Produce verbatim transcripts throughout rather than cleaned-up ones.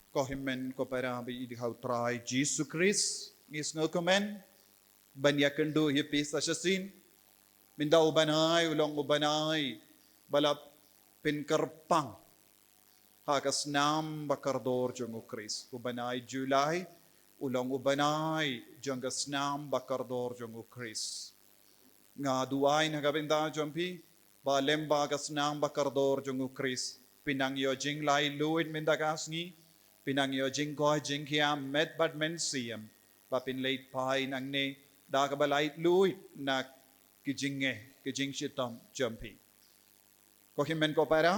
Ko hynmen ko para ba ïeit ha u Trai Jisu Khrist, ngi sngewkmen ban ïakynduh ïa phi sa shisien. Mynta u bnai u long u bnai ba la pynkyrpang ha ka snam ba kordor jong u Khrist. U bnai July u long u bnai jong ka snam ba kordor jong u Khrist. Nga duwai na ka bynta jong phi ba lem bad ka snam ba kordor jong u Khrist, phin nang ïoh jinglaitluid mynta ka sngi, phin nang ïoh jingkoit jingkhiah met bad mynsiem, ba phin leit phai nangne da kaba laitluid na ki jingeh, ki jingshitom jong phi. Ko hynmen ko para,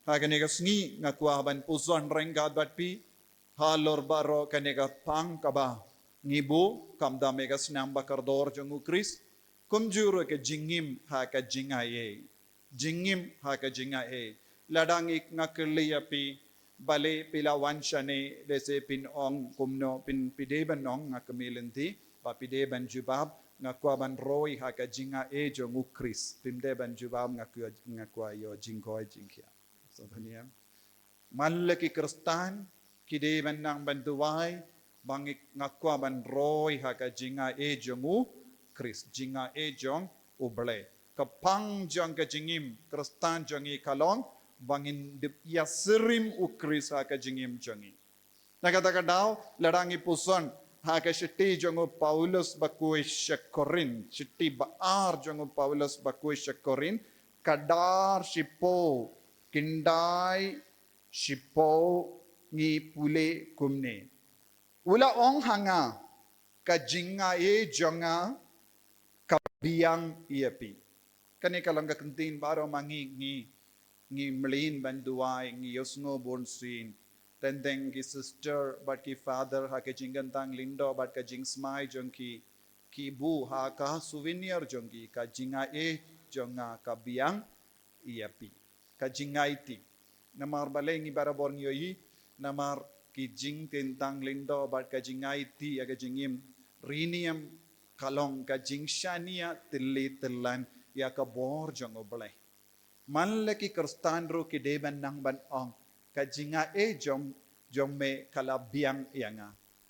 ha kane ka sngi nga kwah ban puson ryngkat bad phi halor baroh kane ka phang kaba ngi buh, kam dei ka snam ba kordor jong u Khrist, kumjuh ruh ka jingim ha ka jingaiei. Jingim ha ka jingaiei. Lada ngi, nga kylli ïa phi, balei phi la wan shane, lehse phin ong kumno, phin, phi dei ban ong, nga kmen lynti ba phi dei ban jubab, nga kwah ban roi ha ka jingaiei jong u Khrist. Phim dei ban jubab, nga kwah, nga kwah ïoh jingkoit jingkhiah. So, ban ïa man la ki Khristan ki dei ban nang ban duwai ba ngi, nga kwah ban roi ha ka jingaiei jong u Khrist, jingaiei jong U Blei. Ka phang jong ka jingim Khristan jong ngi ka long ba ngin dep ïasyriem u Khrist ha ka jingim jong ngi. Na kata ka daw, lada ngi puson ha ka shithi jong u Paulus bakhuid sha Korinth, shithi ba ar jong u Paulus bakhuid sha Korinth, khatdar shiphew, khyndai shiphew, ngi pule kumne. U la ong ha nga, ka jingaiei jong nga ka biang ïa phi. Kane ka long ka ktien baroh ma ngi, ngi, ngi mlien ban duwai, ngi ïohsngew bunsien. Teng teng ki sister bad ki father ha ka jingkyntang lyngdoh bad ka jingsmai jong ki, ki buh ha ka souvenir jong ki, ka jingaiei jong nga ka biang ïa phi. Ka jingaiti. Namar balei ngi barabor ngi ïohi, namar ki jingkyntang lyngdoh bad ka jingaiti ïa ka jingim rynïeng ka long ka jingshaniah tylli tyllan ïa ka bor jong U Blei. Man la ki Khristan ruh ki dei ban nang ban ong, ka jingaiei jong, jong me ka la biang ïa nga.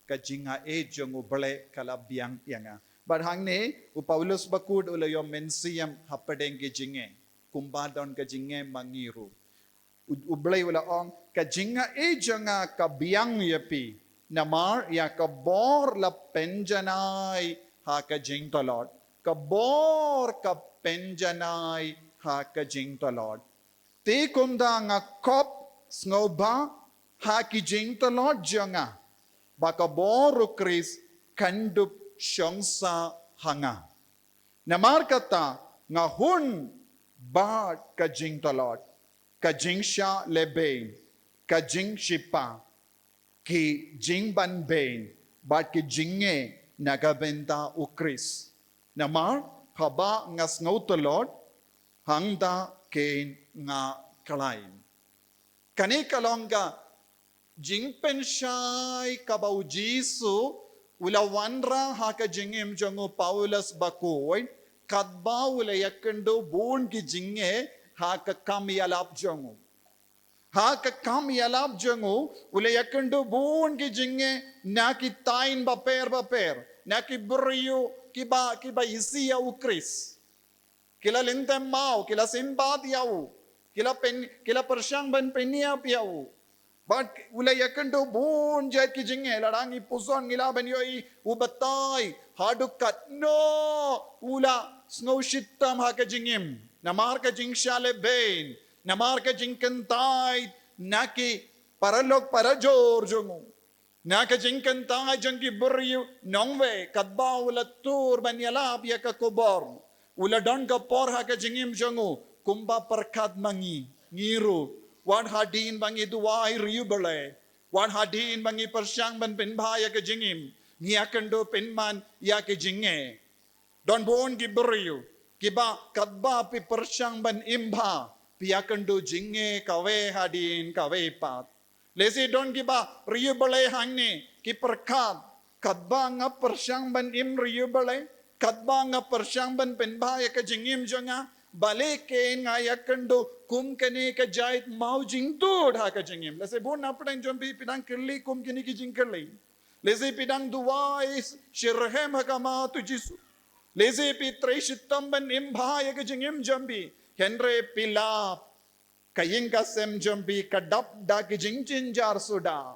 Ka jingaiei jong U Blei ka la biang ïa nga. Bad hangne u Paulus bakhuid u la ïoh mynsiem hapdeng ki jingeh. Kumba don ka jingeh ma ngi ruh. U, U Blei u la ong, ka jingaiei jong nga ka biang ïa phi. Namar ïa ka bor la pynjanai ha ka jingtlot. Ka bor ka pynjanai ha ka jingtlot. Te kumta nga khop sngewbha ha ki jingtlot jong nga, ba ka bor u Khrist kan dup shong sah ha nga. Namar kata nga hun bad ka jingtlot, ka jingshah lehbeiñ, ka jingshipa, ki jingbanbeiñ bad ki jingeh na ka bynta u Khrist. Namar haba nga sngewtlot, hangta kein nga khlaiñ. Kane ka long ka jingpynshai kaba u Jisu u la wanrah ha ka jingim jong u Paulus bakhuid, katba u la ïakynduh bun ki jingeh ha ka kam ïalap jong u. Ha ka kam ïalap jong u, u la ïakynduh bun ki jingeh na ki thaiñ bapher bapher, na ki briew kiba, kiba isih ïa u Khrist. Ki la lynthem maw, ki la sympat ïa u, ki la pyn, ki la pyrshang ban pynïap ïa u. Bad u la ïakynduh bun jait ki jingeh, lada ngi puson ngi lah ban ïohi u batai haduh katno u la sngewshitom ha ka jingim. Namar ka jingshah lehbeiñ, namar ka jingkyntait na ki paralok parajor jong u, na ka jingkyntait jong ki briew nongwei, katba u la tur ban ïalap ïa ka khubor. U la don ka por ha ka jingim jong u, kumba pyrkhat ma ngi, ngi ruh, wat hadien ba ngi duwai ri U Blei, wat hadien ba ngi pyrshang ban pynbha ïa ka jingim, ngi ïakynduh pynman ïa ka jingeh. Don bun ki briew kiba katba phi pyrshang ban im bha, phi ïakynduh jingeh kawei hadien kawei pat. Lehse don kiba ri U Blei hangne ki pyrkhat, katba nga pyrshang ban im ri U Blei, katba nga pyrshang ban pynbha ïa ka jingim jong nga, Balei kein nga ïakynduh kum kane ka jait maw jingdud ha ka jingim? Lehse bun na pdeng jong phi phi dang kylli kum kine ki jingkylli. Lehse phi dang duwai shitrhem ha khmat u Jisu. Lehse phi trei shitom ban im bha ïa ka jingim jong phi. Hynrei phi lap ka ïing ka sem jong phi ka dap da ki jingjynjar suda.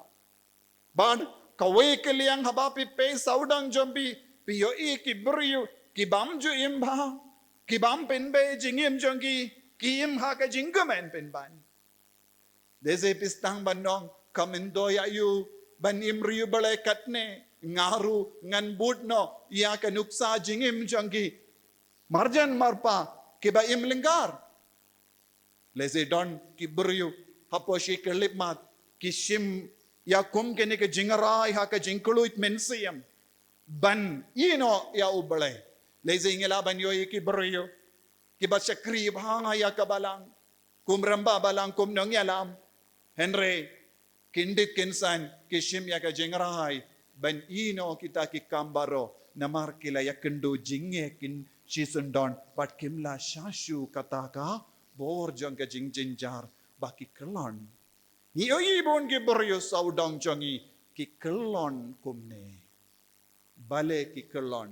Bad kawei ka liang haba phi peit sawdong jong phi, phi ïohi ki briew ki bym ju im bha, ki bym pynbeit jingim jong ki, ki im ha ka jingkmen pynban. Lehse phi sdang ban ong, ka myntoi ïa u ban im riewblei katne, nga ruh ngan bud noh ïa ka nuksa jingim jong ki marjan marpa kiba im lyngkar. Lehse don ki briew hapoh shi khyllipmat ki shim ïa kum kine ki jingrai ha ka jingkylluid mynsiem ban ïehnoh ïa U Blei. Lehse ngi lah ban ïohi ki briew kiba shakri bha ïa ka balang, kum rangbah balang, kum nongïalam. Hynrei kyndit kynsan ki shim ïa ka jingrai ban ïehnoh kita ki kam baroh namar ki la ïakynduh jingeh kin shisyndon bad kim lah shisha kata ka bor jong ka jingjynjar ba ki kyllon. Ngi ïohi bun ki briew sawdong jong ngi ki kyllon kumne. Balei ki kyllon?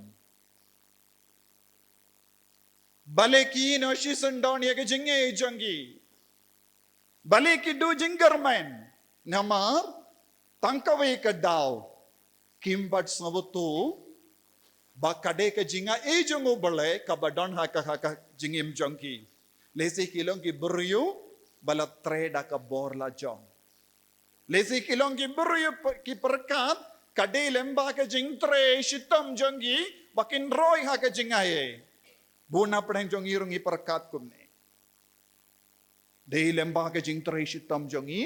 Balei ki ïehnoh shisyndon ïa ka jingeh jong ki? Balei ki duh jingkyrmen? Namar tang kawei ka daw kim pat sngewthuh ba ka dei ka jingai jong U Blei kaba don ha ka, ha ka jingim jong ki. Lehse ki long ki briew ba la trei da ka bor lajong. Lehse ki long ki briew pe-, ki pyrkhat ka dei lyngba ka jingtrei shitom jong ki ba kin roi ha ka jingai. Bun na pdeng jong ngi ruh ngi pyrkhat kumne. Dei lyngba ka jingtrei shitom jong ngi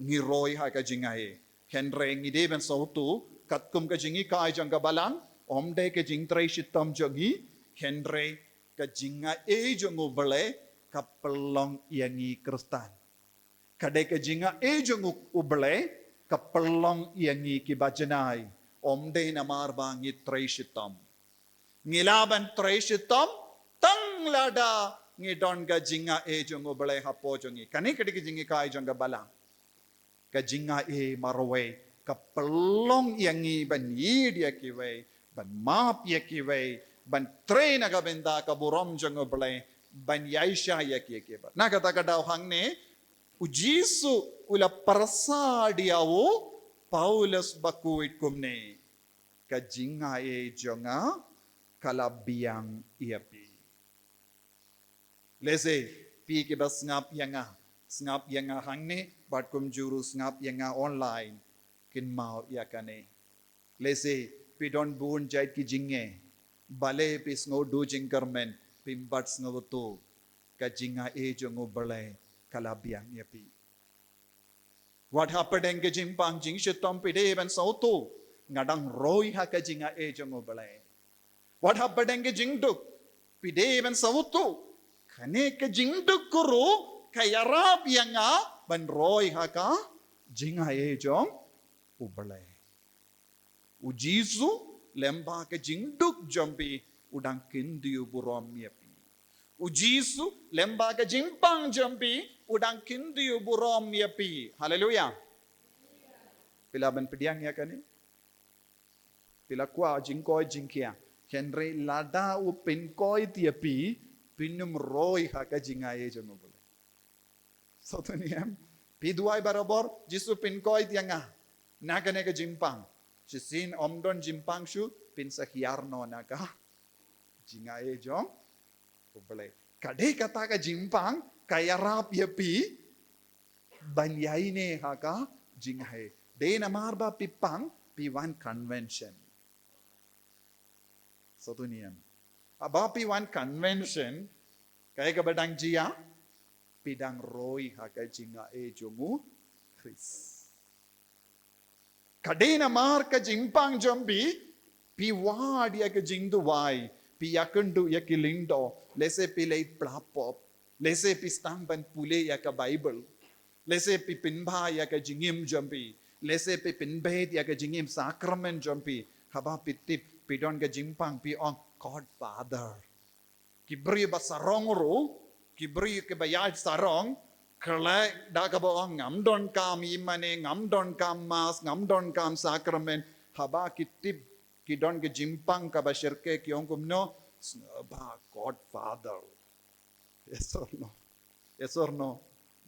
ngi roi ha ka jingai. Hynrei ngi dei ban sngewthuh katkum ka jinghikai jong ka balang, ym dei ka jingtrei shitom jong ngi, hynrei ka jingai jong U Blei ka pynlong ïa ngi Khristan. Ka dei ka jingai jong U, U Blei ka pynlong ïa ngi kiba janai, ym dei namar ba ngi trei shitom. Ngi lah ban trei shitom tang lada ngi don ka jingai jong U Blei hapoh jong ngi. Kane ka dei ka jinghikai jong ka balang. Ka jingai marwei ka pynlong ïa ngi ban ïeit ïa kiwei, ban map ïa kiwei, ban trei na ka bynta ka burom jong U Blei, ban ïaishah ïa ki ïa kiba. Na kata ka daw hangne U Jisu u la pyrshah ïa u Paulus ba khuid kumne. Ka jingai jong nga ka la biang ïa phi. Lehse phi kiba sngap ïa nga, sngap ïa nga hangne bad kumjuh ruh sngap ïa nga online, kynmaw ïa kane. Lehse phi don bun jait ki jingeh, balei phi sngew duh jingkyrmen, phim pat sngewthuh ka jingai jong U Blei ka la biang ïa phi. Wat hapdeng ka jingpang jingshitom phi dei ban sngewthuh nga dang roi ha ka jingai jong U Blei. Wat hapdeng ka jingduk phi dei ban sngewthuh kane ka jingduk ka ruh ka ïarap ïa nga ban roi ha ka jingai jong U Blei. U Jisu lyngba ka jingduk jong phi u dang kyntiew burom ïa phi. U Jisu lyngba ka jingpang jong phi u dang kyntiew burom ïa phi. Haleluia. Phi lah ban pdiang ïa kane. Phi lah kwah jingkoit jingkhiah. Hynrei lada u pynkhiah ïa phi, phin ym roi ha ka jingai jong U Blei. Sngewthuh ne em? Phi duwai barabor, Jisu pynkhiah ïa nga na kane ka jingpang. Shisien ym don jingpang shuh, phin sa hiar noh na ka jingai jong U Blei. Ka dei kata ka jingpang ka ïarap ïa phi ban ïaineh ha ka jingai. Dei namar ba phi pang, phi wan convention. Sngewthuh ne em? Haba phi wan convention, kaei kaba dang jia, phi dang roi ha ka jingai jong U Khrist. Ka dei namar ka jingpang jong phi, phi wad ïa ka jingduwai, phi ïakynduh ïa ki lyngdoh, lehse phi leit pla pop, lehse phi sdang ban pule ïa ka Baibl, lehse phi pynbha ïa ka jingim jong phi, lehse phi pynbeit ïa ka jingim sakramen jong phi, haba phi tip, phi don ka jingpang phi ong, God Father, Ki briew ba sarong ruh, ki briew kiba ïaid sarong, khlem da kaba ong ngam donkam ïing mane, ngam donkam mass, ngam donkam sakramen, haba ki tip ki don ka jingpang kaba shyrkhei ki ong kumno, ba Godfather. Yes or no? Yes or no?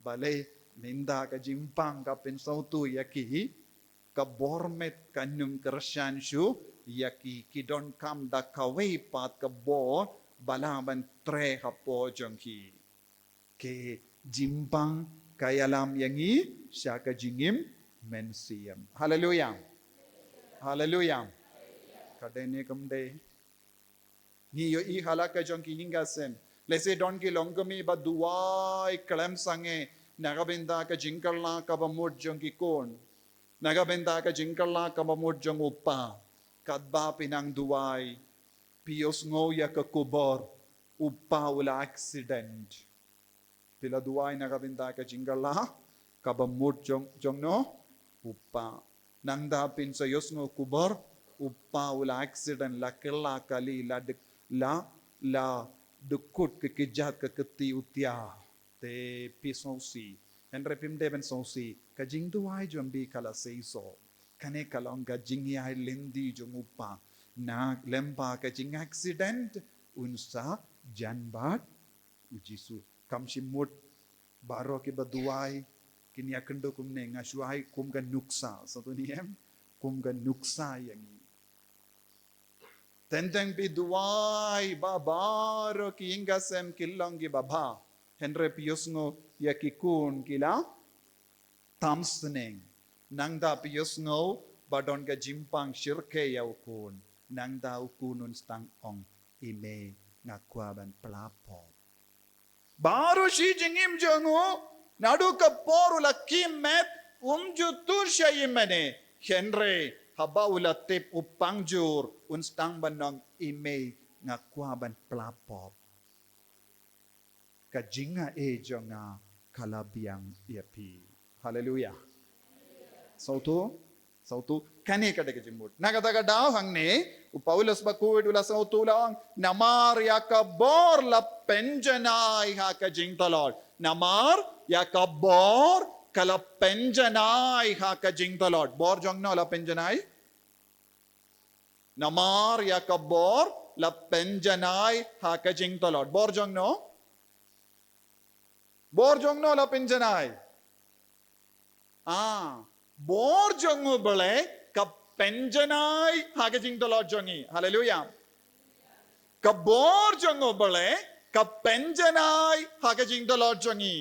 Balei mynta ka jingpang ka pynsngewthuh ïa ki, ka bor met kan ym kyrshan shuh ïa ki, ki donkam da kawei pat ka bor ba lah ban trei hapoh jong ki. Ka jingpang ka ïalam ïa ngi sha ka jingim mynsiem. Haleluya. Haleluya. Ka dei ne kam dei? Ngi ïohi ha la ka jong ki ïing ka sem, lehse don ki longkmie ba duwai khlem sangeh na ka bynta ka jingkylla kaba mut jong ki khun, na ka bynta ka jingkylla kaba mut jong u kpa. Katba phi nang duwai, phi ïohsngew ïa ka khubor, u kpa u la accident. Phi la duwai na ka bynta ka jingkylla kaba mut jong, jong no? U kpa. Nangta phin sa ïohsngew khubor, u kpa u la accident, la kylla kali, la duk, la, la duk kut ka kjat ka kti u thiah. Te phi sngewsih. Hynrei phim dei ban sngewsih. Ka jingduwai jong phi ka la seisoh. Kane ka long ka jingïaid lynti jong u kpa. Na lyngba ka jing accident un sa jan bad u Jisu. Kam shym mut baroh kiba duwai kin ïakynduh kumne, nga shu ai kum ka nuksa, sa tu ni em, kum ka nuksa ïa ngi. Teng teng phi duwai ba baroh ki ïing ka sem ki long kiba bha, hynrei phi ïohsngew ïa ki khun ki la tam sneng. Nangta phi ïohsngew ba don ka jingpang shyrkhei ïa u khun. Nangta u khun un sdang ong, i mei, nga kwah ban pla pop. Baroh shi jingim jong u, naduh ka por u la khie met, um ju tur sha ïing mane. Hynrei haba u la tip u pang jur, un sdang ban ong, i mei, nga kwah ban pla pop. Ka jingaiei jong nga ka la biang ïa phi. Haleluya. Sngewthuh? Sngewthuh? Kane ka dei ka jingmut. Na kata ka daw hangne, u Paulus bakhuid u la sngewthuh, u la ong, namar ïa ka bor la pynjanai ha ka jingtlot. Namar ïa ka bor ka la pynjanai ha ka jingtlot. Bor jong no la pynjanai? Namar ïa ka bor la pynjanai ha ka jingtlot. Bor jong no? Bor jong no la pynjanai? Ah, bor jong u Blei ka pynjanai ha ka jingtlot jong ngi. Haleluya. Ka bor jong u Blei ka pynjanai ha ka jingtlot jong ngi.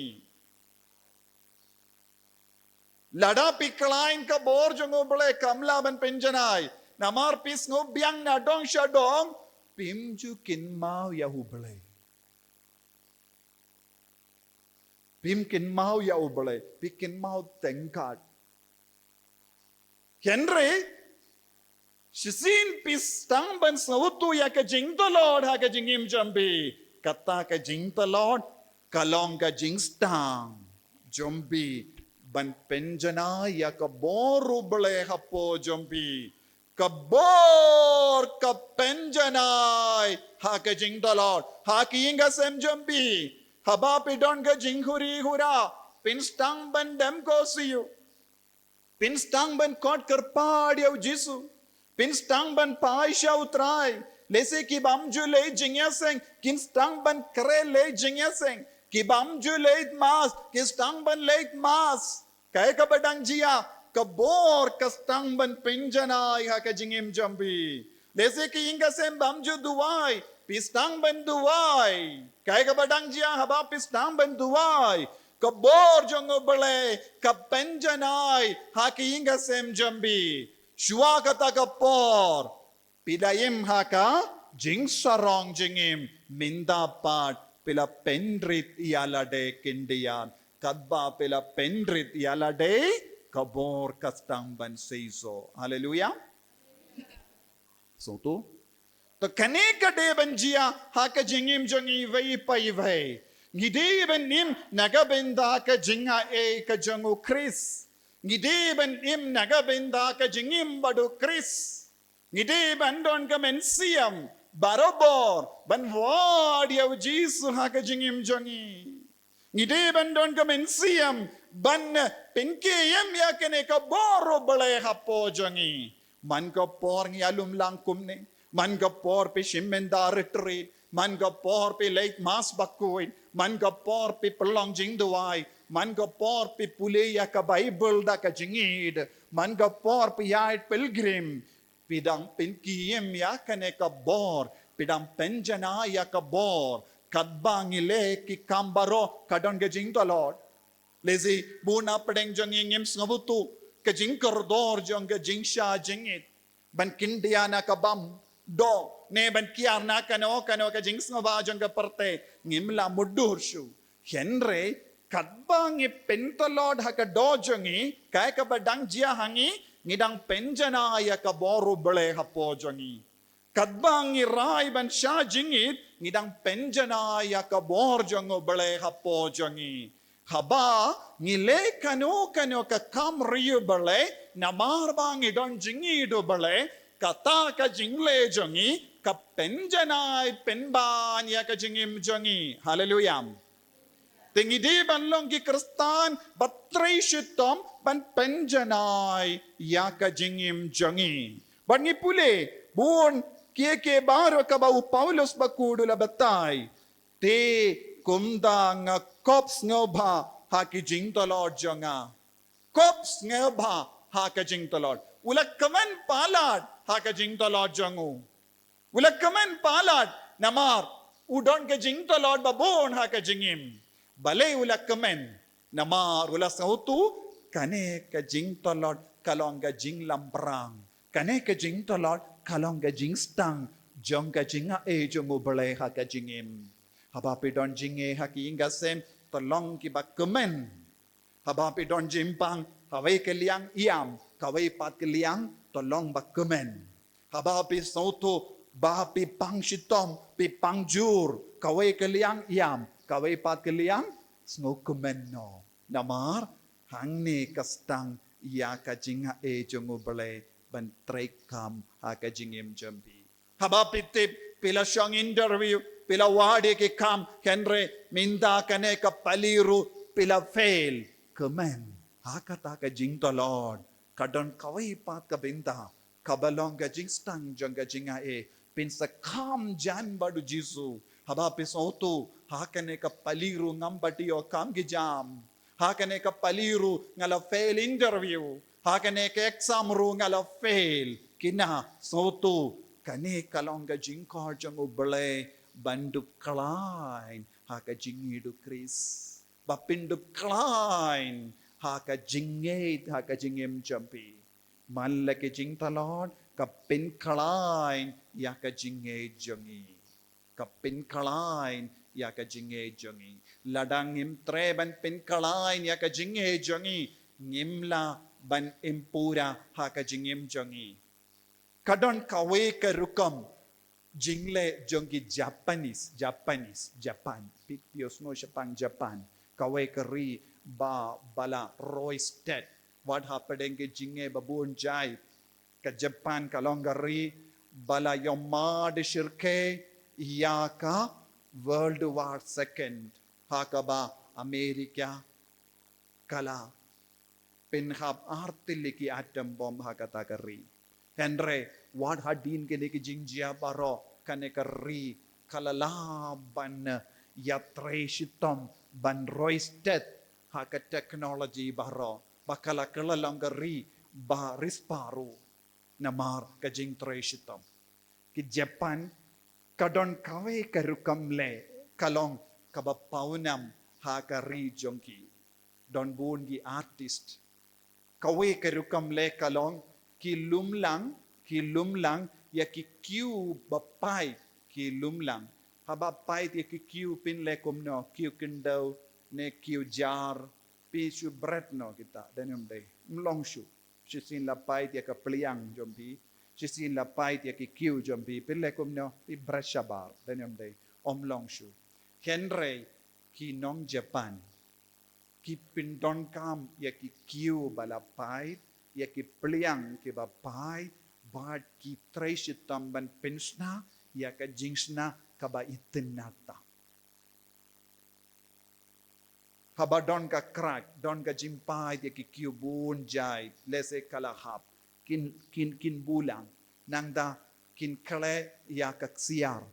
Lada phi khlaiñ ka bor jong u Blei kam lah ban pynjanai. Namar phi sngew biang na dong sha dong, phim ju kynmaw ïa u Blei. Phim kynmaw ïa u Blei, phi kynmaw tyngkat. Hynrei shisien phi sdang ban sngewthuh ïa ka jingtlot ha ka jingim jong phi. Kata ka jingtlot ka long ka jingsdang jong phi ban pynjanai ïa ka bor u Blei hapoh jong phi. Ka bor ka pynjanai ha ka jingtlot ha ki ïing ka sem jong phi. Haba phi don ka jingkhuri khura, phin sdang ban dem ko siew. Phin sdang ban khot kyrpad ïa u Jisu. Phin sdang ban phai sha u Trai. Lehse ki bym ju leit jingïaseng kin sdang ban kren leit jingïaseng. Ki bym ju leit mass ki sdang ban leit mass. Kaei kaba dang jia? Ka bor ka sdang ban pynjanai ha ka jingim jong phi. Lehse ki ïing ka sem bym ju duwai, phi sdang ban duwai. Kaei kaba dang jia? Haba phi sdang ban duwai, ka bor jong u Blei ka pynjanai ha ki ïing ka sem jong phi. Shuwa kata ka por phi la im ha ka jingsarong jingim, mynta pat phi la pynrit ïa lade khyndiat. Katba phi la pynrit ïa lade, ka bor ka sdang ban seisoh. Haleluya. Sngewthuh? To kane ka dei ban jia ha ka jingim jong ngi iwei pa iwei. Ngi dei ban im na ka bynta ka jingaiei ka jong u Khrist. Ngi dei ban im na ka bynta ka jingim bad u Khrist. Ngi dei ban don ka mynsiem barabor ban wad ïa u Jisu ha ka jingim jong ngi. Ngi dei ban don ka mynsiem ban pynkiem ïa kane ka bor u Blei hapoh jong ngi. Man ka por ngi ïalum lang kumne, man ka por phi shim mynta retreat, man ka por phi leit Mass bakhuid, man ka por phi pynlong jingduwai, man ka por phi pule ïa ka Baibl da ka jingïeid, man ka por phi ïaid pilgrim, phi dang pynkiem ïa kane ka bor, phi dang pynjanai ïa ka bor. Katba ngi leh ki kam baroh ka don ka jingtlot. Lehse bun na pdeng jong ngi ngim sngewthuh ka jingkordor jong ka jingsha jingit, ban kyndiah na ka bam doh, ne ban kiar na kano kano ka jingsngewbha jong ka pyrthei, ngim lah mutdur shuh. Hynrei katba ngi pyntlot ha ka doh jong ngi, kaei kaba dang jia ha ngi, ngi dang pynjanai ïa ka bor u Blei hapoh jong ngi. Katba ngi rai ban shah jingit, ngi dang pynjanai ïa ka bor jong u Blei hapoh jong ngi. Haba ngi leh kano kano ka kam ri u Blei, namar ba ngi don jingïeid u Blei, kata ka jingleh jong ngi ka pynjanai pynban ïa ka jingim jong ngi. Haleluia. Te ngi dei ban long ki Khristan ba trei shitom ban pynjanai ïa ka jingim jong ngi. Bad ngi pule bun kiei kiei baroh kaba u Paulus bakhuid u la batai. Te kumta nga kop sngewbha ha ki jingtlot jong nga. Kop sngewbha ha ka jingtlot. U la kmen palat ha ka jingtlot jong u. U la kmen palat namar u don ka jingtlot babun ha ka jingim. Balei u la kmen? Namar u la sngewthuh kane ka jingtlot ka long ka jinglambrang. Kane ka jingtlot ka long ka jingstang jong ka jingai jong u Blei ha ka jingim. Haba phi don jingai ha ki ïing ka sem, to long kiba kmen. Haba phi don jingpang, kawei ka liang ïam, kawei pat ka liang to long ba kmen. Haba phi sngewthuh ba phi pang shitom, phi pang jur, kawei ka liang ïam, kawei pat ka liang sngewkmen noh. Namar hangne ka stang ïa ka jingai jong u Blei ban treikam ha ka jingim jong phi. Haba phi tip phi la shong interview, phi la wad ïa ki kam, hynrei mynta kane ka pali ruh phi la fail, kmen. Ha kata ka jingtlot ka don kawei pat ka bynta kaba long ka jingstang jong ka jingai. Phin sa kham jan bad u Jisu haba phi sngewthuh ha kane ka pali ruh ngam pat ïoh kam ki jam. Ha kane ka pali ruh nga la fail interview. Ha kane ka exam ruh nga la fail. Kynmaw, sngewthuh kane ka long ka jingkhot jong u Blei ban dup khlaiñ ha ka jingïeid u Khrist. Ba phin dup khlaiñ ha ka jingngeit ha ka jingim jong phi. Man la ki jingtlot ka pynkhlaiñ ïa ka jingngeit jong ngi. Ka pynkhlaiñ ïa ka jingngeit jong ngi. Lada ngim treh ban pynkhlaiñ ïa ka jingngeit jong ngi, ngim lah ban im pura ha ka jingim jong ngi. Ka don kawei ka rukom jingleh jong ki Japanese, Japanese, Japan. Phi, phi ïohsngew shaphang Japan. Kawei ka ri ba, ba la roi stet. Wat hapdeng ki jingeh babun jait. Ka Japan ka long ka ri ba la ïohmad shyrkhei ïa ka World War Second. Ha kaba Amerika ka la pynhap artylli ki atom bomb ha kata ka ri. Hynrei wat hadien kine ki jingjia baroh, kane ka ri ka la lah ban ïatrei shitom ban roi stet ha ka technology baroh, ba ka la kylla long ka ri ba riewspah ruh namar ka jingtrei shitom. Ki Japan ka don kawei ka rukom leh, ka long kaba pawnam ha ka ri jong ki. Don bun ki artist. Kawei ka rukom leh ka long ki lum lang, ki lum lang ïa ki kiew ba pait, ki lum lang. Haba pait ïa ki kiew phin leh kumno, kiew khyndew ne kiew jar, phi shu bret noh kita, dang ym dei, ym long shuh. Shisien la pait ïa ka pliang jong phi, shisien la pait ïa ki kiew jong phi, phin leh kumno, phi bret shabar, dang ym dei, ym long shuh. Hynrei ki nong Japan ki pyndonkam ïa ki kiew ba la pait, ïa ki pliang kiba pait, bad ki trei shitom ban pynshna ïa ka jingshna kaba itynnad tam. Haba don ka krak, don ka jingpait ïa ki kiew bun jait, lehse ka la hap, kin, kin, kin bulang, nangta kin khleh ïa ka ksiar,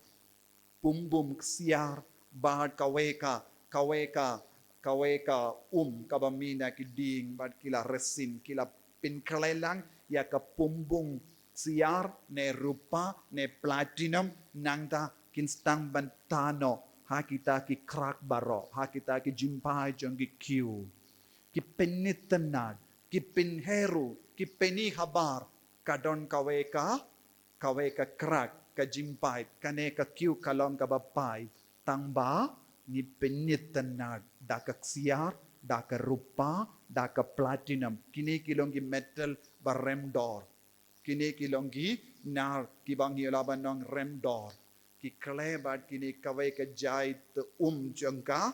pumbum ksiar, bad kawei ka, kawei ka, kawei ka um, kaba mih na ki dieng, bad ki la resyn, ki la pynkhleh lang ïa ka pumbum ksiar, ne rupa, ne platinum, nangta kin sdang ban tah noh ha kita ki krak baroh, ha kita ki jingpait jong ki kiew. Ki pynitynnad, ki pynheru, ki pyni habar, ka don kawei ka, kawei ka krak, ka jingpait, kane ka kiew ka long kaba pait, tang ba ngi pynitynnad da ka ksiar, da ka rupa, da ka platinum. Kine ki long ki metal ba rem dor. Kine ki long ki nar kiba ngi lah ban ong rem dor. Ki khleh bad kine kawei ka jait um jong ka,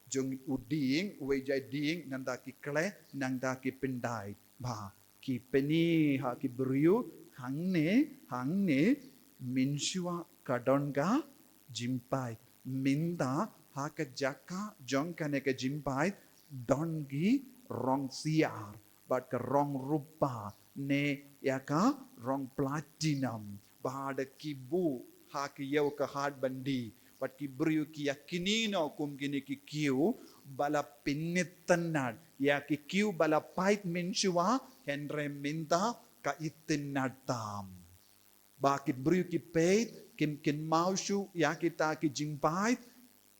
jong u dieng, uwei jait dieng, nangta ki khleh, nangta ki pyndait. Ba, ki pyni ha ki briew, hangne, hangne, mynshuwa ka don ka jingpait. Mynta ha ka jaka jong kane ka jingpait, don ki rong ksiar, bad ka rong rupa, ne ïa ka rong platinum, bad ki buh ha ki ïew ka haid bandi, bad ki briew ki ïa kynnoh kum kine ki kiew ba la pynitynnad, ïa ki kiew ba la pait mynshuwa, hynrei mynta ka itynnad tam. Ba ki briew ki peit, kim kynmaw shuh ïa kita ki jingpait,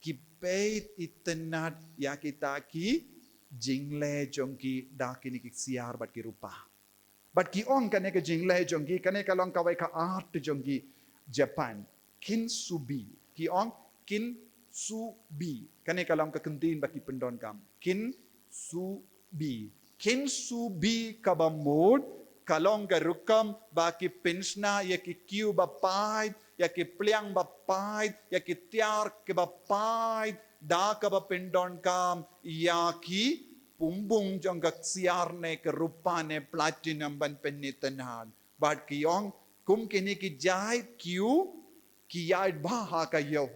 ki peit itynnad ïa kita ki jingleh jong ki da kine ki ksiar bad ki rupa. Bad ki ong kane ka jingleh jong ki, kane ka long kawei ka art jong ki Japan. Kintsugi. Ki ong kintsugi. Kane ka long ka ktien ba ki pyndonkam. Kintsugi. Kintsugi kaba mut, ka long ka rukom ba ki pynshna ïa ki kiew ba pait, ïa ki pliang ba pait, ïa ki tiar kiba pait, da kaba pyndonkam ïa ki pumbum jong ka ksiar ne ka rupa ne platinum ban pynitynnad. Bad ki ong, kum kine ki jait kiew, ki ïaid bha ha ka ïew.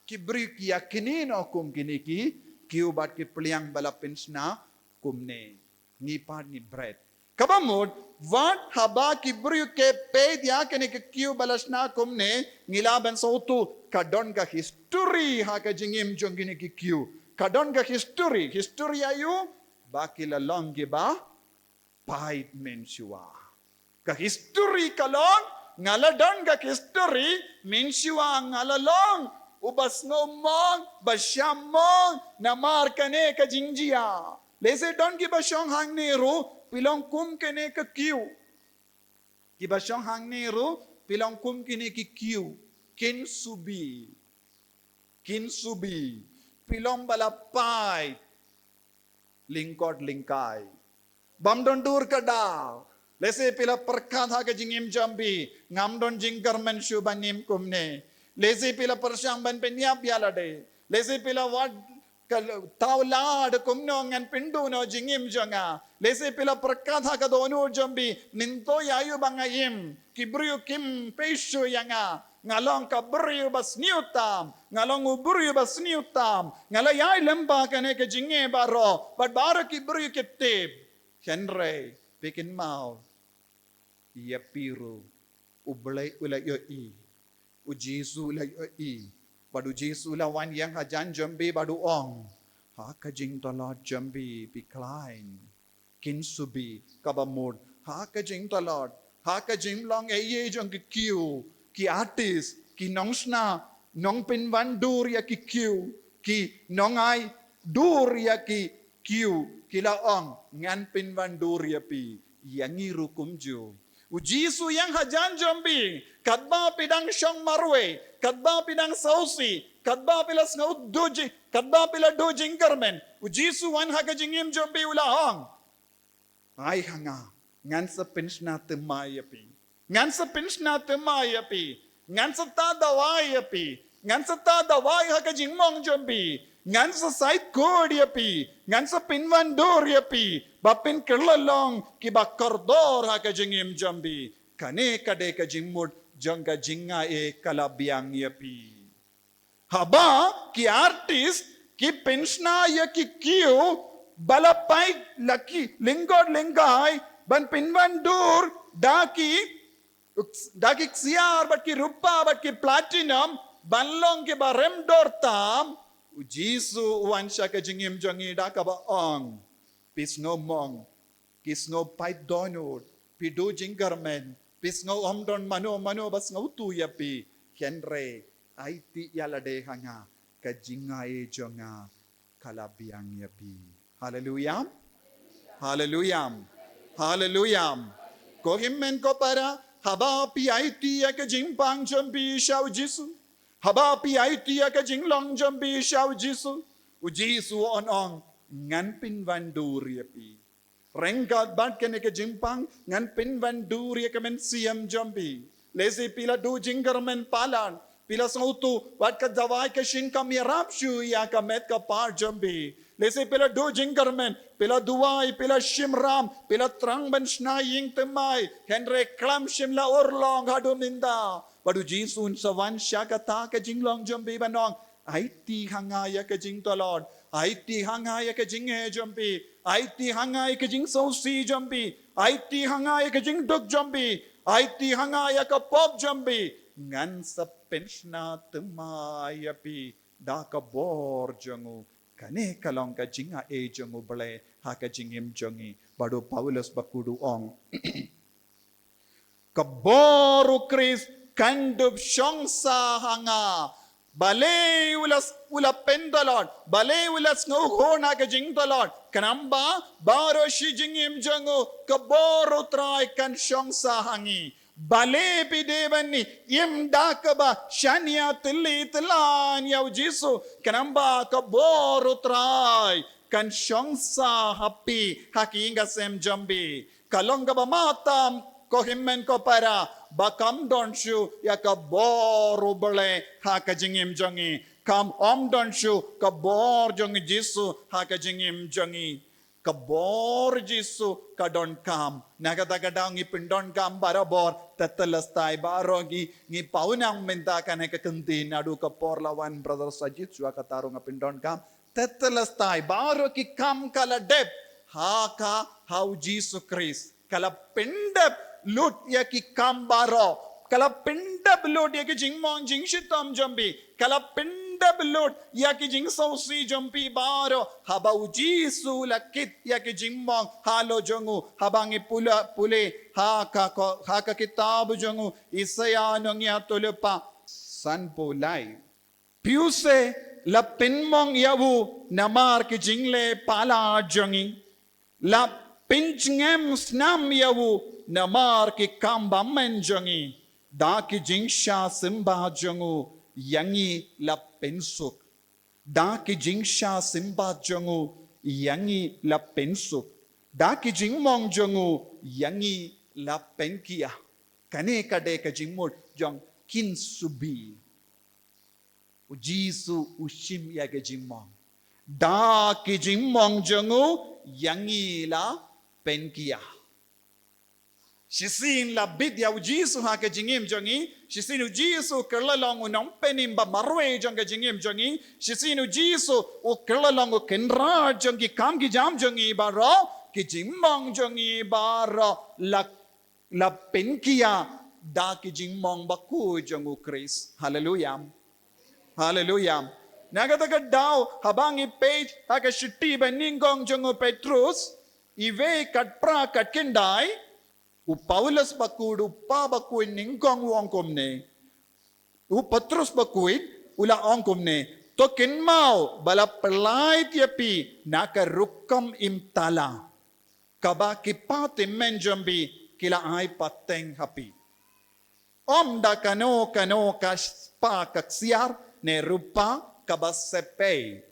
Ki briew ki ïa kynnoh kum kine ki kiew bad ki pliang ba la pynshna kumne. Ngi pat ngi bret. Kaba mut, wat haba ki briew ki peit ïa kine ki kiew ba la shna kumne, ngi lah ban sngewthuh, ka don ka history ha ka jingim jong kine ki kiew. Ka don ka history, history aïu, ba ki la long kiba pait mynshuwa. Ka history ka long, nga la don ka history, mynshuwa nga la long uba sngewmong, ba shah mong namar kane ka jingjia. Lehse don kiba shong hangne ruh, phi long kum kine ki kiew. Kiba shong hangne ruh, phi long kum kine ki kiew. Kintsugi. Kintsugi. Phi long ba la pait lyngkot lyngkai. Bym don dur ka daw. Lehse phi la pyrkhat ha ka jingim jong phi, ngam don jingkyrmen shuh ban im kumne. Lehse phi la pyrshang ban pynïap ïa lade. Lehse phi la wad ka thaw lad kumno ngan pynduh noh jingim jong nga. Lehse phi la pyrkhat ha ka dohnud jong phi, mynta ïa aïu ba nga im. Ki briew kim peit shuh ïa nga. Nga long ka briew ba sniew tam. Nga long u briew ba sniew tam. Nga la ïai lem bad kane ka jingeh baroh. Bad baroh ki briew ki tip. Hynrei, phi kynmaw, ïa phi ruh, U Blei u la ïohi. U Jisu u la ïohi. Bad U Jisu u la wan ïeng hajan jong phi bad u ong, ha ka jingtlot jong phi, phi khlaiñ. Kintsugi, kaba mut, ha ka jingtlot, ha ka jinglong ei ei jong ki kiew, ki artist, ki nongshna, nongpynwandur ïa ki kiew, ki nongai dur ïa ki kiew, ki la ong, ngan pynwandur ïa phi. Ïa ngi ruh kumjuh. U Jisu u ïeng hajan jong phi, katba phi dang shong marwei, katba phi dang sngewsih, katba phi la sngew duh ji, katba phi la duh jingkyrmen. U Jisu u wan ha ka jingim jong phi u la ong, ai ha nga, ngan sa pynshna thymmai ïa phi. Ngan sa pynshna thymmai ïa phi. Ngan sa tah dawai ïa phi. Ngan sa tah dawai ha ka jingmong jong phi. Ngan sa sait kut ïa phi. Ngan sa pynwandur ïa phi. Ba phin kylla long kiba kordor ha ka jingim jong phi. Kane ka dei ka jingmut jong ka jingai ka la biang ïa phi. Haba ki artist ki pynshna ïa ki kiew ba la pait la ki lyngkot lyngkai ban pynwandur da ki da ki ksiar bad ki rupa bad ki platinum ban long kiba rem dor tam. U Jisu u wan sha ka jingim jong ngi da kaba ong, phi sngew mong, phi sngew pait dohnud, phi duh jingkyrmen, phi sngew ym don mano mano ba sngewthuh ïa phi. Hynrei aiti ïa lade ha nga, ka jingai jong nga ka la biang ïa phi. Haleluya. Haleluya. Haleluya. Ko hynmen ko para, haba phi aiti ïa ka jingpang jong phi sha u Jisu, haba phi aiti ïa ka jinglong jong phi sha u Jisu, u Jisu un ong, ngan pynwandur ïa phi. Ryngkat bad kane ka jingpang ngan pynwandur ïa ka mynsiem jong phi. Lehse phi la duh jingkyrmen palat, phi la sngewthuh wat ka dawai ka shim kam ïarap shuh ïa ka met ka par jong phi. Lehse phi la duh jingkyrmen, phi la duwai, phi la shim ram, phi la trang ban shna ïing thymmai, hynrei khlem shym la urlong haduh mynta. Bad u Jisu un sa wan sha kata ka jinglong jong phi ban ong, aiti ha nga ïa ka jingtlot, aiti ha nga ïa ka jingeh jong phi, aiti ha nga ïa ka jingsngewsih jong phi, aiti ha nga ïa ka jingduk jong phi, aiti ha nga ïa ka pop jong phi. Ngan sa pynshna thymmai ïa phi da ka bor jong u. Kane ka long ka jingai jong u Blei ha ka jingim jong ngi. Bad u Paulus bakhuid u ong, ka bor u Khrist kan dup shong sah ha nga. Balei u la, u la pyntlot, balei u la sngewhun ha ka jingtlot? Khnang ba baroh shi jingim jong u ka bor u Trai kan shong sah ha ngi. Balei phi dei ban ïeh im da kaba shaniah tylli tyllan ïa u Jisu? Khnang ba ka bor u Trai kan shong sah ha phi, ha ki ïing ki sem jong phi. Ka long kaba mad tam, ko hynmen ko para, ba kam don shuh ïa ka bor u Blei ha ka jingim jong ngi. Kam, ym don shuh ka bor jong u Jisu ha ka jingim jong ngi. Ka bor Jisu ka donkam. Na kata ka daw ngi pyndonkam barabor, tetelestai baroh ngi, ngi pawnang mynta kane ka kyntien naduh ka por la wan Brother Sajid, shuwa kata ruh nga pyndonkam. Tetelestai baroh ki kam ka la dep ha ka, ha u Jisu Khrist. Ka la pyndep lut ïa ki kam baroh. Ka la pyndep lut ïa ki jingmong jingshitom jong phi. Ka la pyndep lut ïa ki jingsngewsih jong phi baroh. Haba u Jisu la kit ïa ki jingmong halor jong u. Haba ngi pule, pule ha ka, ka, ha ka kitab jong u Isaiah nongïathuhlypa sanphew lai. Phi u se la pynmong ïa u namar ki jingleh palat jong ngi. La pynjngem snam ïa u namar ki kam bymmen jong ngi. Da ki jingshah symbai jong u ïa ngi la pynsuk. Da ki jingshah symbai jong u ïa ngi la pynsuk. Da ki jingmong jong u ïa ngi la pynkiah. Kane ka dei ka jingmut jong Kynsubi. U Jisu u shim ïa ka jingmong. Da ki jingmong jong u ïa ngi la pynkiah. Shisien la bit ïa u Jisu ha ka jingim jong ngi. Shisien u Jisu u kylla long u nongpynim ba marwei jong ka jingim jong ngi. Shisien u Jisu u kylla long u kynrad jong ki kam ki jam jong ngi baroh. Ki jingmong jong ngi baroh la la pynkiah da ki jingmong bakhuid jong u Khrist. Haleluya. Haleluya. Na kata ka daw, haba ngi peit ha ka shithi ba nyngkong jong u Petrus, iwei, khatphra, khatkhyndai, u Paulus bakhuid, u pa bakhuid nyngkong u ong kumne. U Petrus bakhuid u la ong kumne, to kynmaw ba la pyllait ïa phi na ka rukom im tala kaba ki pateng jong phi ki la ai pateng ha phi. Ym da kano kano ka spah ka ksiar ne rupa kaba sepei.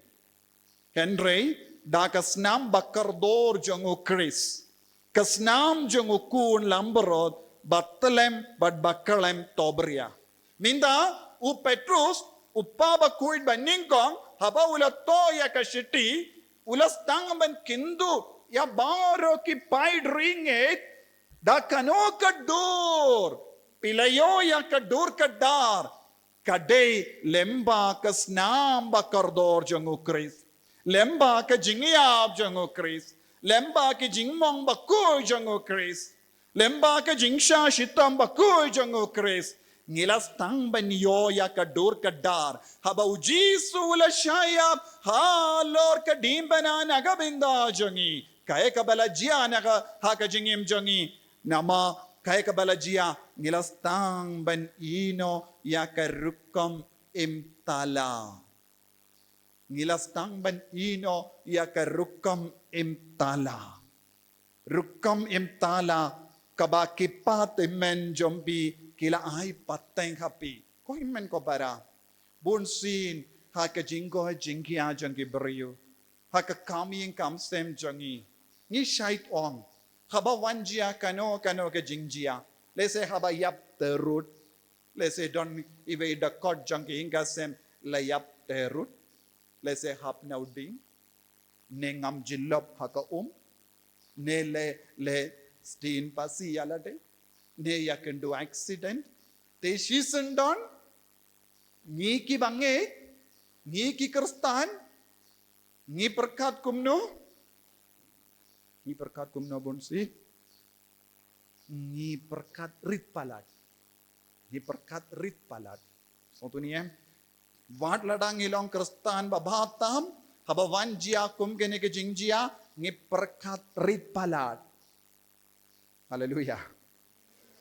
Hynrei da ka snam ba kordor jong u Khrist. Ka snam jong u khun langbrot ba tyllem bad ba khlem tobria. Mynta u Petrus, u pa bakhuid ba nyngkong, haba u la thoh ïa ka shithi, u la sdang ban kynduh ïa baroh ki paid ri ngeit da kano ka dur Phi la ïoh ïa ka dur ka dar, ka dei lyngba ka snam ba kordor jong u Khrist, lyngba ka jingïap jong u Khrist, lyngba ka jingmong bakhuid jong u Khrist, lyngba ka jingshah shitom bakhuid jong u Khrist. Ngi la sdang ban ïoh ïa ka dur ka dar haba u Jisu u la shah ïap halor ka diengphna na ka bynta jong ngi. Kaei kaba la jia na ka, ha ka jingim jong ngi? Namar kaei kaba la jia? Ngi la sdang ban ïehnoh ïa ka rukom im tala. Ngi la sdang ban ïehnoh ïa ka rukom im tala. Rukom im tala kaba ki kpa tymmen jong phi ki la ai pateng ha phi. Ko hynmen ko para, bunsien ha ka jingkoit jingkhiah jong ki briew, ha ka kam ïing kam sem jong ngi, ngi shait ong, haba wan jia kano kano ka jingjia, lehse haba ïap terut, lehse don iwei da kot jong ki ïing ka sem la ïap terut, lehse hap na u dieng, ne ngam jyllop ha ka um, ne le, le sdien phasi ïa lade, ne ïakynduh accident. Te shisien don, ngi ki bangeit, ngi ki Khristan, ngi pyrkhat kumno? Ngi pyrkhat kumno, bunsien? Ngi pyrkhat rit palat. Ngi pyrkhat rit palat. Sngewthuh ne em? Wat lada ngi long Khristan babha tam, haba wan jia kum kane ka jingjia, ngi pyrkhat rit palat. Haleluia.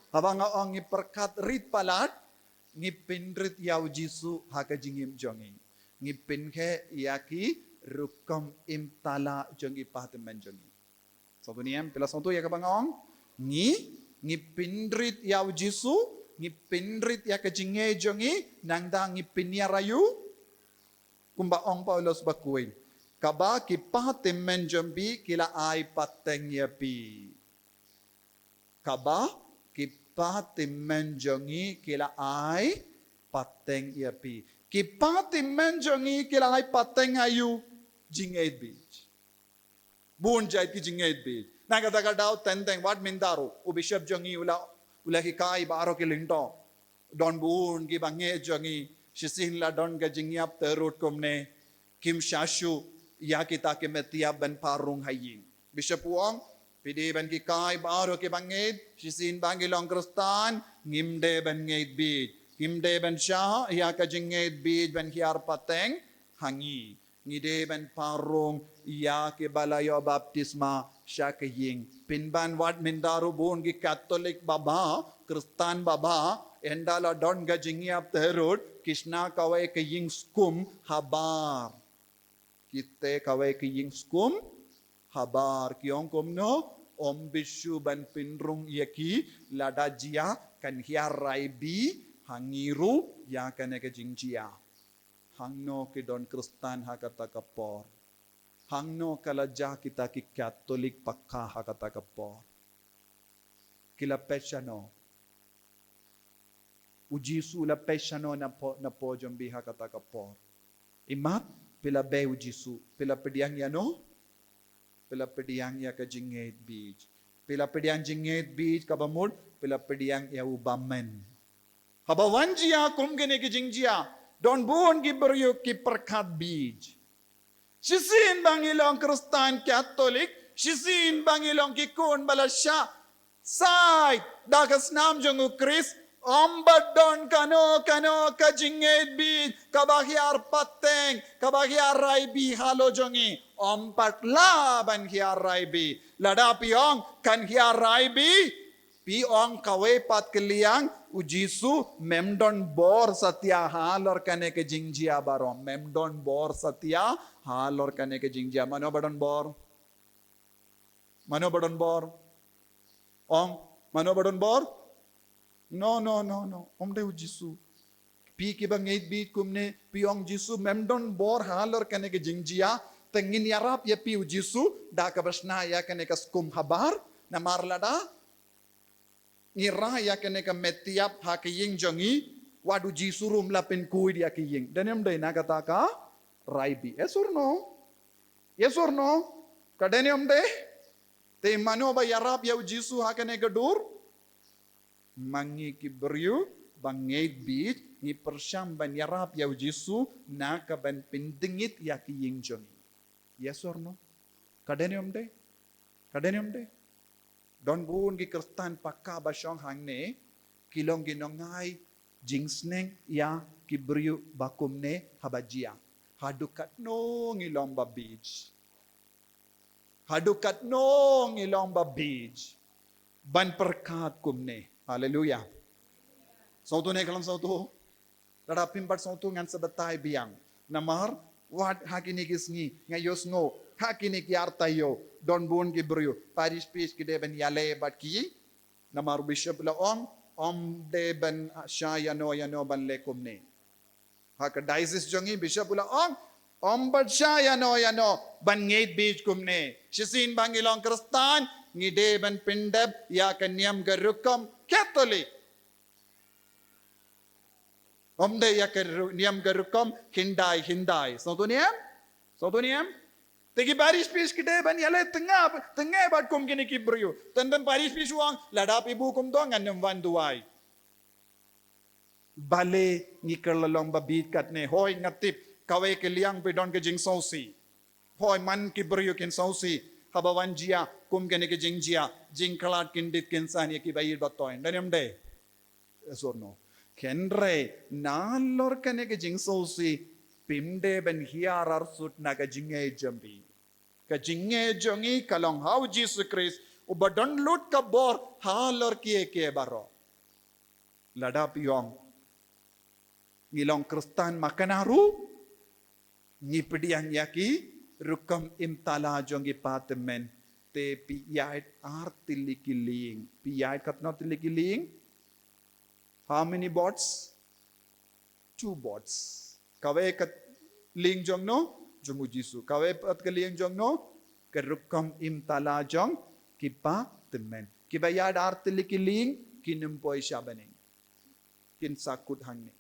Haba nga ong ngi pyrkhat rit palat, ngi pynrit ïa u Jisu ha ka jingim jong ngi. Ngi pynkheiñ ïa ki rukom im tala jong ki kpa tymmen jong ngi. Sngewthuh ne em? Phi la sngewthuh ïa kaba nga ong? Ngi, ngi pynrit ïa u Jisu, ngi pynrit ïa ka jingngeit jong ngi, nangta ngi pynïar ïa u. Kumba ong Paulus bakhuid, kaba ki kpa tymmen jong phi ki la ai pateng ïa phi. Kaba ki kpa tymmen jong ngi ki la ai pateng ïa phi. Ki kpa tymmen jong ngi ki la ai pateng ïa u. Jingngeit bieit. Bun jait ki jingngeit bieit. Na kata ka daw teng teng wat mynta ruh u bishop jong ngi u la, u la hikai baroh ki lyngdoh. Don bun ki bangeit jong ngi, shisien la don ka jingïap terut kumne, kim shah shuh ïa kita ki met ïap ban pynrung ha ïing. Bishop u ong, phi dei ban hikai baroh ki bangeit, shisien ba ngi long Khristan, ngim dei ban ngeit bieit. Ngim dei ban shah ïa ka jingngeit bieit ban hiar pateng ha ngi. Ngi dei ban pynrung ïa kiba la ïoh baptisma sha ka ïing. Pynban wat mynta ruh bun ki Katholik babha, Khristan babha, ynda la don ka jingïap terut, ki shna kawei ka ïing skum habar. Ki tei kawei ka ïing skum habar. Ki ong kumno? Ym bishni ban pynrung ïa ki, lada jia kan hiar rai bha ha ngi ruh ïa kane ka jingjia. Hangno ki don Khristan ha kata ka por? Hangno ka la jah kita ki Katholik paka ha kata ka por? Ki la peit shano? U Jisu u la peit shano na pdeng, na pdeng jong phi ha kata ka por? Imat, phi la bei u Jisu, phi la pdiang ïano? Phi la pdiang ïa ka jingngeit bieit. Phi la pdiang jingngeit bieit kaba mut, phi la pdiang ïa u bymman. Haba wan jia kum kine ki jingjia, don bun ki briew ki pyrkhat bieit. Shisien ba ngi long Khristan Katholik, shisien ba ngi long ki khun ba la shah sait da ka snam jong u Khrist, ym pat don kano kano ka jingngeit bieit kaba hiar pateng, kaba hiar rai bha halor jong ngi. Ym pat lah ban hiar rai bha. Lada phi ong kan hiar rai bha, phi ong kawei pat ka liang, u Jisu, mem don bor satia halor kane ka jingjia baroh. Mem don bor satia halor kane ka jingjia. Mano ba don bor? Mano ba don bor? Ong, mano ba don bor? No, no, no, no. Ym dei u Jisu. Phi kiba ngeit bieit kumne, phi ong Jisu mem don bor halor kane ka jingjia, te ngin ïarap ïa phi u Jisu, da kaba shna ïa kane ka skum habar, namar lada ngi rah ïa kane ka met ïap ha ka ïing jong ngi, wat u Jisu ruh um lah pynkhuid ïa ka ïing. Dei ne ym dei na kata ka rai bha? Yes or no? Yes or no? Ka dei ne ym dei? Te mano ba ïarap ïa u Jisu ha kane ka dur? Ma ngi ki briew ba ngeit beit, ngi pyrshang ban ïarap ïa u Jisu na ka ban pyndengit ïa ki ïing jong ngi. Yes or no? Ka dei ne ym dei? Ka dei ne ym dei? Don bun ki Khristan paka ba shong hangne, ki long ki nongai jingsneng ïa ki briew ba kumne haba jia. Haduh katno ngi long ba beit. Haduh katno ngi long ba beit ban pyrkhat kumne. Haleluya. Sngewthuh ne khlem sngewthuh? Lada phim pat sngewthuh ngan sa batai biang. Namar wat ha kine ki sngi nga ïohsngew ha kine ki ar taïew don bun ki briew, parish priest ki dei ban ïaleh bad ki. Namar u bishop u la ong, ym dei ban shah ïano ïano ban leh kumne. Ha ka diocese jong ngi, bishop u la ong, ym pat shah ïano ïano ban ngeit beit kumne. Shisien ba ngi long Khristan, ngi dei ban pyndep ïa ka niam ka rukom Katholik. Ym dei ïa ka ru-, niam ka rukom hyndai hyndai. Sngewthuh ne em? Sngewthuh ne em? Te ki parish priest ki dei ban ïaleh tynga, tynga bad kum kine ki briew. Tang ba parish priest u ong, lada phi buh kumto ngan ym wan duwai. Balei ngi kylla long ba beit katne? Hooid, nga tip kawei ka liang phi don ka jingsngewsih. Hooid, man ki briew kin sngewsih haba wan jia kum kane ka jingjia, jingkhlad kyndit kynsan ïa ki ba ïeit ba toiñ. Dei ne ym dei? Yes or no? Hynrei nalor kane ka jingsngewsih, phim dei ban hiar arsut na ka jingngeit jong phi. Ka jingngeit jong ngi ka long ha u Jisu Khrist, uba don lut ka bor halor kiei kiei baroh. Lada phi ong ngi long Khristan makna ruh, ngi pdiang ïa ki rukom im tala jong ki pa tymmen. Te phi ïaid ar tylli ki lieng. Phi ïaid katno tylli ki lieng? How many boards? Two boards. Kawei ka lieng jong no? Jong u Jisu. Kawei pat ka lieng jong no? Ka rukom im tala jong ki pa tymmen. Kiba ïaid ar tylli ki lieng kin ym poi sha bneng. Kin sa kut hangne.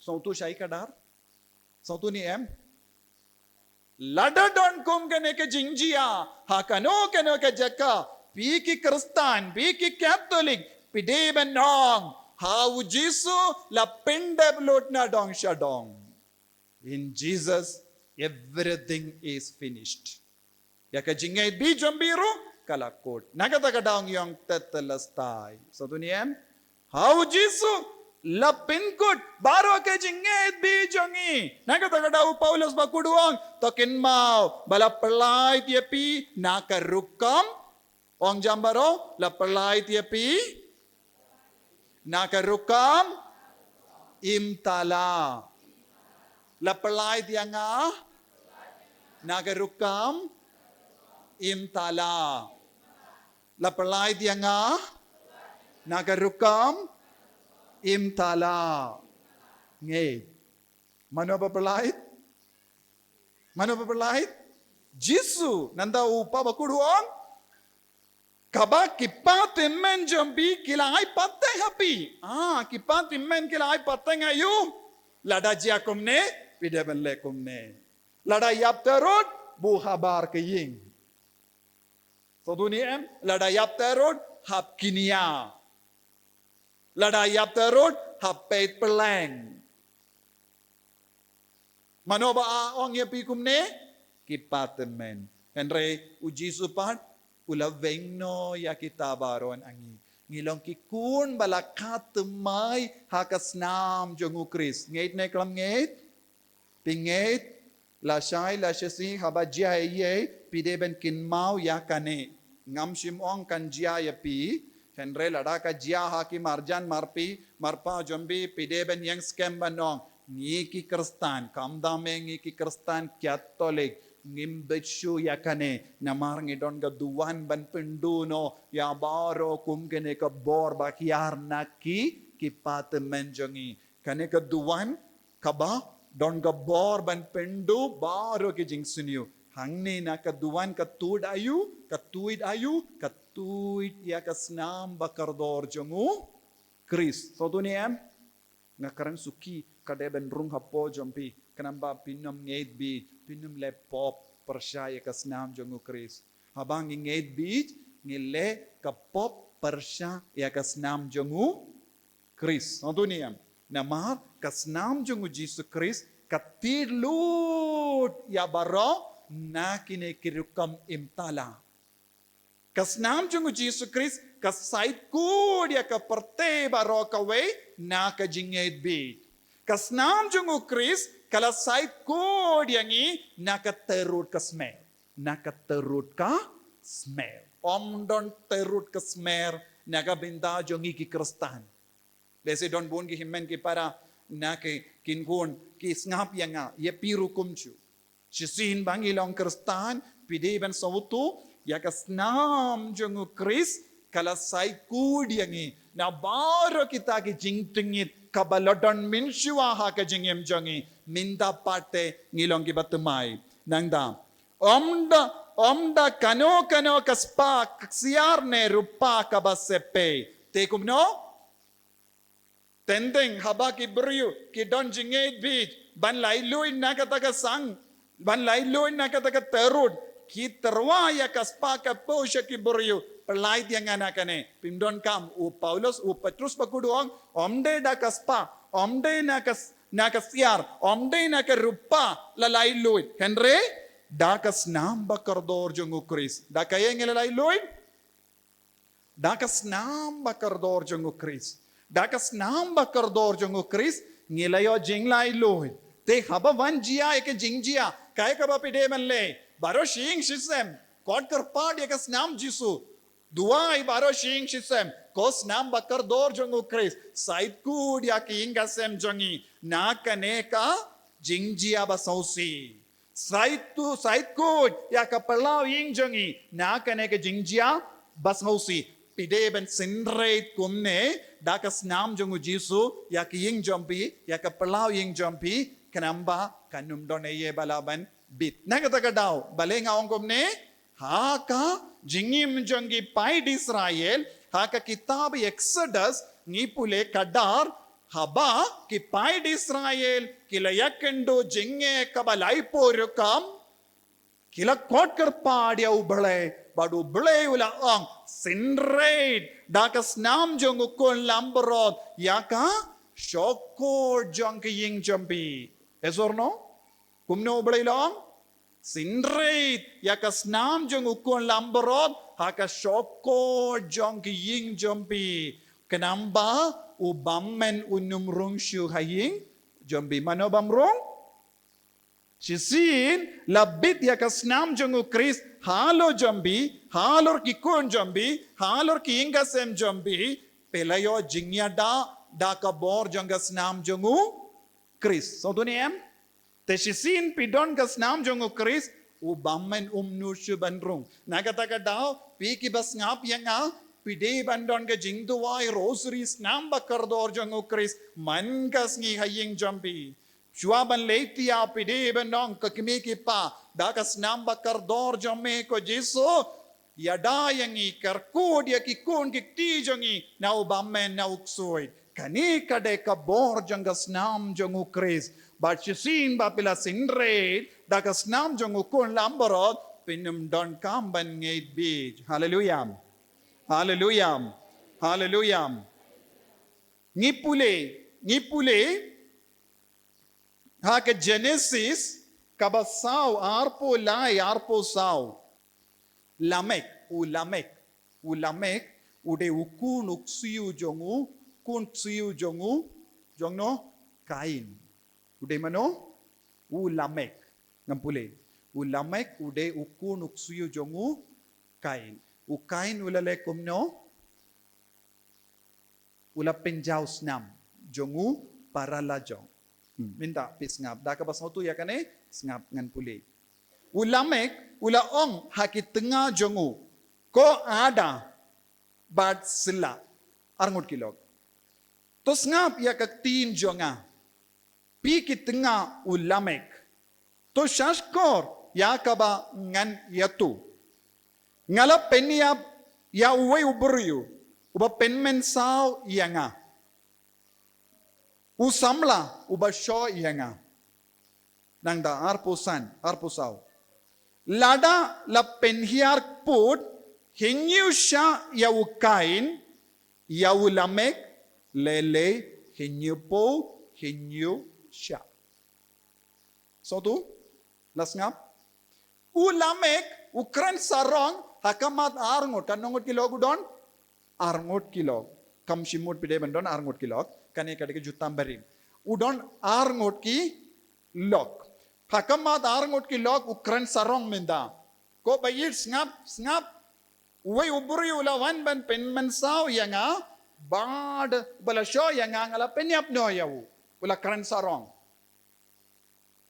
Sngewthuh shai ka dar? Sngewthuh ne em? Lada don kum kane ka jingjia ha kano kano ka jaka, phi ki Khristan, phi ki Katholik, phi dei ban ong, ha u Jisu la pyndep lut na dong sha dong. In Jesus, everything is finished. Ïa ka jingngeit beit jong phi ruh ka la kut. Na kata ka daw ngi ong tetelestai. Sngewthuh ne em? Ha u Jisu la pynkut baroh ka jingngeit beit jong ngi. Na kata ka daw u Paulus ba kut u ong, to kynmaw ba la pyllait ïa phi na ka rukom, ong jam baroh, la pyllait ïa phi na ka rukom im tala. La pyllait ïa nga na ka rukom im tala. La pyllait ïa nga na ka rukom im tala. Ngeit. Mano ba pyllait? Mano ba pyllait? Jisu. Nangta u pa ba kut u ong, kaba ki pa tymmen jong phi ki la ai pateng ha phi. Ah, ki pa tymmen ki la ai pateng ha u. Lada jia kumne, phi dei ban leh kumne. Lada ïap tarot, buh habar ka ïing. Sngewthuh ne em? Lada ïap tarot, hap kñia. Lada ïap tarot, hap peit pylleng. Mano ba ong ïa phi kumne? Ki pa tymmen. Hynrei u Jisu pat u la weng noh ïa kita baroh na ngi. Ngi long ki khun ba la kha thymmai ha ka snam jong u Khrist. Ngeit ne khlem ngeit? Phi ngeit? Lashai lashisngi haba jia ei ei, phi dei ban kynmaw ïa kane. Ngam shym ong kan jia ïa phi, hynrei lada ka jia ha ki marjan marphi marpa jong phi, phi dei ban ïeng skhem ban ong, ngi ki Khristan, khamtam eh ngi ki Khristan Katholik, ngim bit shuh ïa kane, namar ngi don ka duwan ban pynduh noh ïa baroh kum kane ka bor ba hiar na ki, ki pa tymmen jong ngi. Kane ka duwan kaba don ka bor ban pynduh baroh ki jingsniew. Hangne na ka duwan ka tuid aïu, ka tuid aïu, ka tuid ïa ka snam ba kordor jong u Khrist. Sngewthuh ne em? Nga kren suki, ka dei ban rung hapoh jong phi, khnang ba phin ym ngeit beit, phin ym leh pop pyrshah ïa ka snam jong u Khrist. Haba ngi ngeit beit, ngi leh ka pop pyrshah ïa ka snam jong u Khrist. Sngewthuh ne em? Namar ka snam jong u Jisu Khrist ka tied lut ïa baroh na kine ki rukom im tala. Ka snam jong u Jisu Khrist ka sait kut ïa ka pyrthei baroh kawei na ka jingngeit bieit. Ka snam jong u Khrist ka la sait kut ïa ngi na ka tyrut ka smer. Na ka tyrut ka smer. Ym don tyrut ka smer na ka bynta jong ngi ki Khristan. Lehse don bun ki hynmen ki para na ki kynhun ki sngap ïa nga, ïa phi ruh kumjuh. Shisien ba ngi long Khristan, phi dei ban sngewthuh ïa ka snam jong u Khrist ka la sait kut ïa ngi na baroh kita ki jingtngit kaba la don mynshuwa ha ka jingim jong ngi. Mynta pat te ngi long kiba thymmai. Nangta, ym da, ym da kano kano ka spah ka ksiar ne rupa kaba sep phi. Te kumno? Teng teng haba ki briew ki don jingngeit bieit ban laitluid na kata ka sang, ban laitluid na kata ka tyrut, ki tyrwa ïa ka spah ka phew sha ki briew. Pyllait ïa nga na kane. Phim donkam, u Paulus, u Petrus ba kut u ong, ym dei da ka spah, ym dei na ka s-, na ka ksiar, ym dei na ka rupa la laitluid. Hynrei da ka snam ba kordor jong u Khrist. Da kaei ngi la laitluid? Da ka snam ba kordor jong u Khrist. Da ka snam ba kordor jong u Khrist ngi la ïoh jinglaitluid. Te haba wan jia ïa ka jingjia, kaei kaba phi dei ban leh? Baroh shi ïing shi sem, kot kyrpad ïa ka snam Jisu. Duwai baroh shi ïing shi sem, ko snam ba kordor jong u Khrist, sait kut ïa ki ïing ki sem jong ngi na kane ka jingjia ba sngewsih. Sait tu, sait kut ïa ka phyllaw ïing jong ngi na kane ka jingjia ba sngewsih. Phi dei ban synreit kumne da ka snam jong u Jisu ïa ka ïing jong phi, ïa ka phyllaw ïing jong phi, khnang ba kan ym don ei ei ba lah ban bit. Na kata ka daw, balei nga ong kumne? Ha ka jingim jong ki paid Israel, ha ka kitab Exodus, ngi pule ka dar, haba ki paid Israel ki la ïakynduh jingeh kaba laiphew rukom, ki la kot kyrpad ïa U Blei, bad U Blei u la ong, synreit da ka snam jong u khun langbrot ïa ka shongkor jong ka ïing jong phi. Yes or no? Kumno U Blei u la ong? Synreit ïa ka snam jong u khun langbrot ha ka shongkor jong ka ïing jong phi, khnang ba u bymmen un ym rung shuh ha ïing jong phi. Mano bym rung? Shisien la bit ïa ka snam jong u Khrist halor jong phi, halor ki khun jong phi, halor ki ïing ki sem jong phi, phi la ïoh jingïada da ka bor jong ka snam jong u Khrist. Sngewthuh ne em? Te shisien phi don ka snam jong u Khrist, u bymmen um nud shuh ban rung. Na kata ka daw, phi kiba sngap ïa nga, phi dei ban don ka jingduwai rosary snam ba kordor jong u Khrist man ka sngi ha ïing jong phi. Shuwa ban leit thiah, phi dei ban ong, ko kmie ki kpa, da ka snam ba kordor jong me ko Jisu, ïada ïa ngi, kyrkhu ïa ki khun ki kti jong ngi na u bymmen, na u ksuid. Kane ka dei ka bor jong ka snam jong u Khrist. Bad shisien ba phi la synreit da ka snam jong u khun langbrot, phin ym donkam ban ngeit bieit. Haleluya. Haleluya. Haleluya. Ngi pule, ngi pule ha ka Genesis kaba saw, arphew lai, arphew saw. Lamek, u Lamek, u Lamek u dei u khun u ksiew jong u, khun ksiew jong u, jong no? Kain. U dei mano? U Lamek. Ngam pule. U Lamek u dei u khun u ksiew jong u Kain. U Kain u la leh kumno? U la pynjaw snam jong u para lajong. Hmm, mynta phi sngap. Da kaba sngewthuh ïa kane, sngap ngan pule. U Lamek u la ong ha ki tnga jong u, ko Ada bad Silla. Arngut ki lok. To sngap ïa ka ktien jong nga, phi ki tnga u Lamek. To shahshkor ïa kaba ngan ïathuh. Nga la pynïap ïa uwei u briew uba pynmynsaw ïa nga. U samla uba shoh ïa nga. Nangta arphew san, arphew saw. Lada la pynhiar kput Hynñiew shah ïa u Kain, ïa u Lamek, lei lei hynñiew phew hynñiew shah. Sngewthuh? La sngap? U Lamek, u kren sarong, ha khmat ar ngut, katno ngut ki lok u don? Ar ngut ki lok. Kam shim mut phi dei ban don ar ngut ki lok, kane ka dei ka jutang barim. U don ar ngut ki lok. Ha khmat ar ngut ki lok, u kren sarong mynta. Ko ba ïeit sngap, sngap. Uwei u briew u la wan ban pynmynsaw ïa nga, bad ba la shoh ïa nga nga la pynïap noh ïa u. U la kren sarong.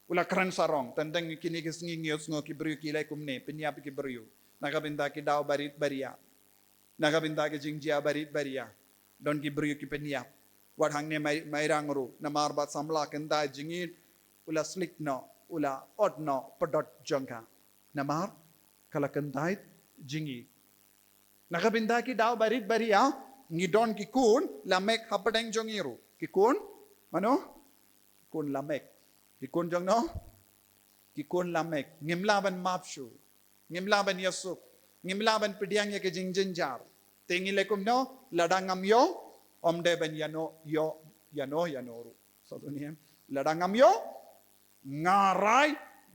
U la kren sarong, tang tang kine ki sngi ngi ïohsngew ki briew ki leh kumne, pynïap ki briew. Na ka bynta ki daw barit baria. Na ka bynta ki jingjia barit baria. Don ki briew ki pynïap. Wat hangne Mai-, Mairang ruh, namar ba samla kyntait jingïeit, u la slick noh, u la ot noh, pdot jong ka. Namar, ka la kyntait jingïeit. Na ka bynta ki daw barit baria, ngi don ki khun Lamek hapdeng jong ngi ruh. Ki khun, mano? Ki khun Lamek. Ki khun jong no? Ki khun Lamek. Ngim lah ban map shuh. Ngim lah ban ïasuk. Ngim lah ban pdiang ïa ki jingjynjar. Te ngi leh kumno, lada ngam ïoh, ym dei ban ïano, ïoh, ïano, ïano ruh. Sngewthuh ne em? Lada ngam ïoh, nga rai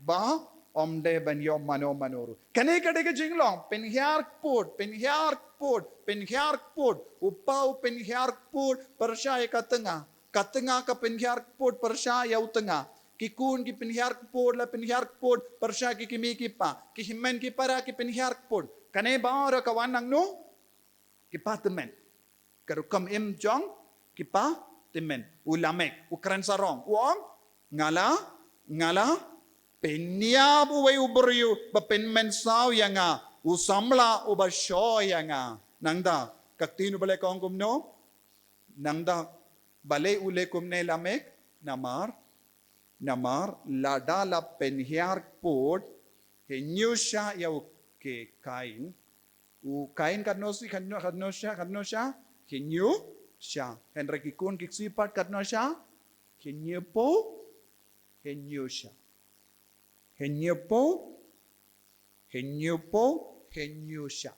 ba ym dei ban ïoh mano mano ruh. Kane ka dei ka jinglong, pynhiar kput, pynhiar kput, pynhiar kput. U pa u pynhiar kput pyrshah ïa ka tnga. Ka tnga ka pynhiar kput pyrshah ïa u tnga. Ki khun ki pynhiar kput, la pynhiar kput pyrshah ki kmie ki kpa. Ki hynmen ki para ki pynhiar kput. Kane baroh ka wan nangno? Ki kpa tymmen. Ka rukom im jong ki kpa tymmen. U Lamek, u kren sarong, u ong, nga la, nga la pynïap uwei u briew ba pynmynsaw ïa nga, u samla uba shoh ïa nga. Nangta, ka ktien u balei ka ong kumno? Nangta, balei u leh kumne Lamek? Namar, namar, lada la pynhiar kput hynñiew shah ïa u Kain, u Kain katno shi, katno, katno shah, katno shah? Hynñiew shah. Hynrei ki khun ki ksuid pat katno shah? Hynñiew phew hynñiew shah. Hynñiew phew hynñiew phew hynñiew shah.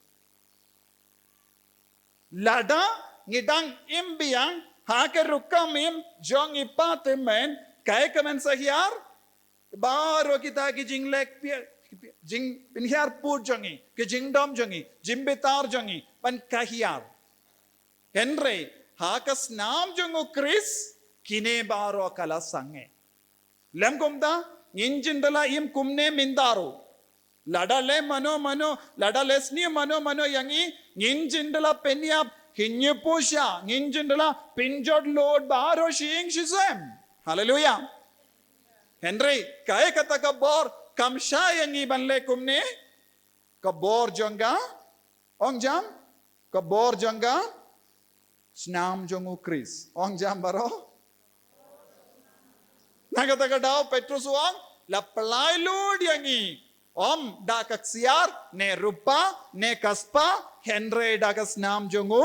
Lada ngi dang im biang ha ka rukom im jong i kpa tymmen, kaei ka ban sa hiar? Baroh kita ki jingleh, jingpynhiar kput jong ngi, ki jingdom jong ngi, jingbitar jong ngi, ban ka hiar. Hynrei ha ka snam jong u Khrist, kine baroh ka la sangeh. Lem kumta, ngin jin da la im kumne mynta ruh. Lada leh mano mano, lada leh sniew mano mano ïa ngi, ngin jin da la pynïap hynñiew phew shah, ngin jin da la pynjot lut baroh shi ïing shi sem. Haleluya. Hynrei, kaei kata ka bor, kam shah ïa ngi ban leh kumne? Ka bor jong ka, ong jam, ka bor jong ka snam jong u Khrist. Ong jam baroh. Na kata ka daw Petrus u ong, la pynlait lut ïa ngi. Ym da ka ksiar, ne rupa, ne ka spa, hynrei da ka snam jong u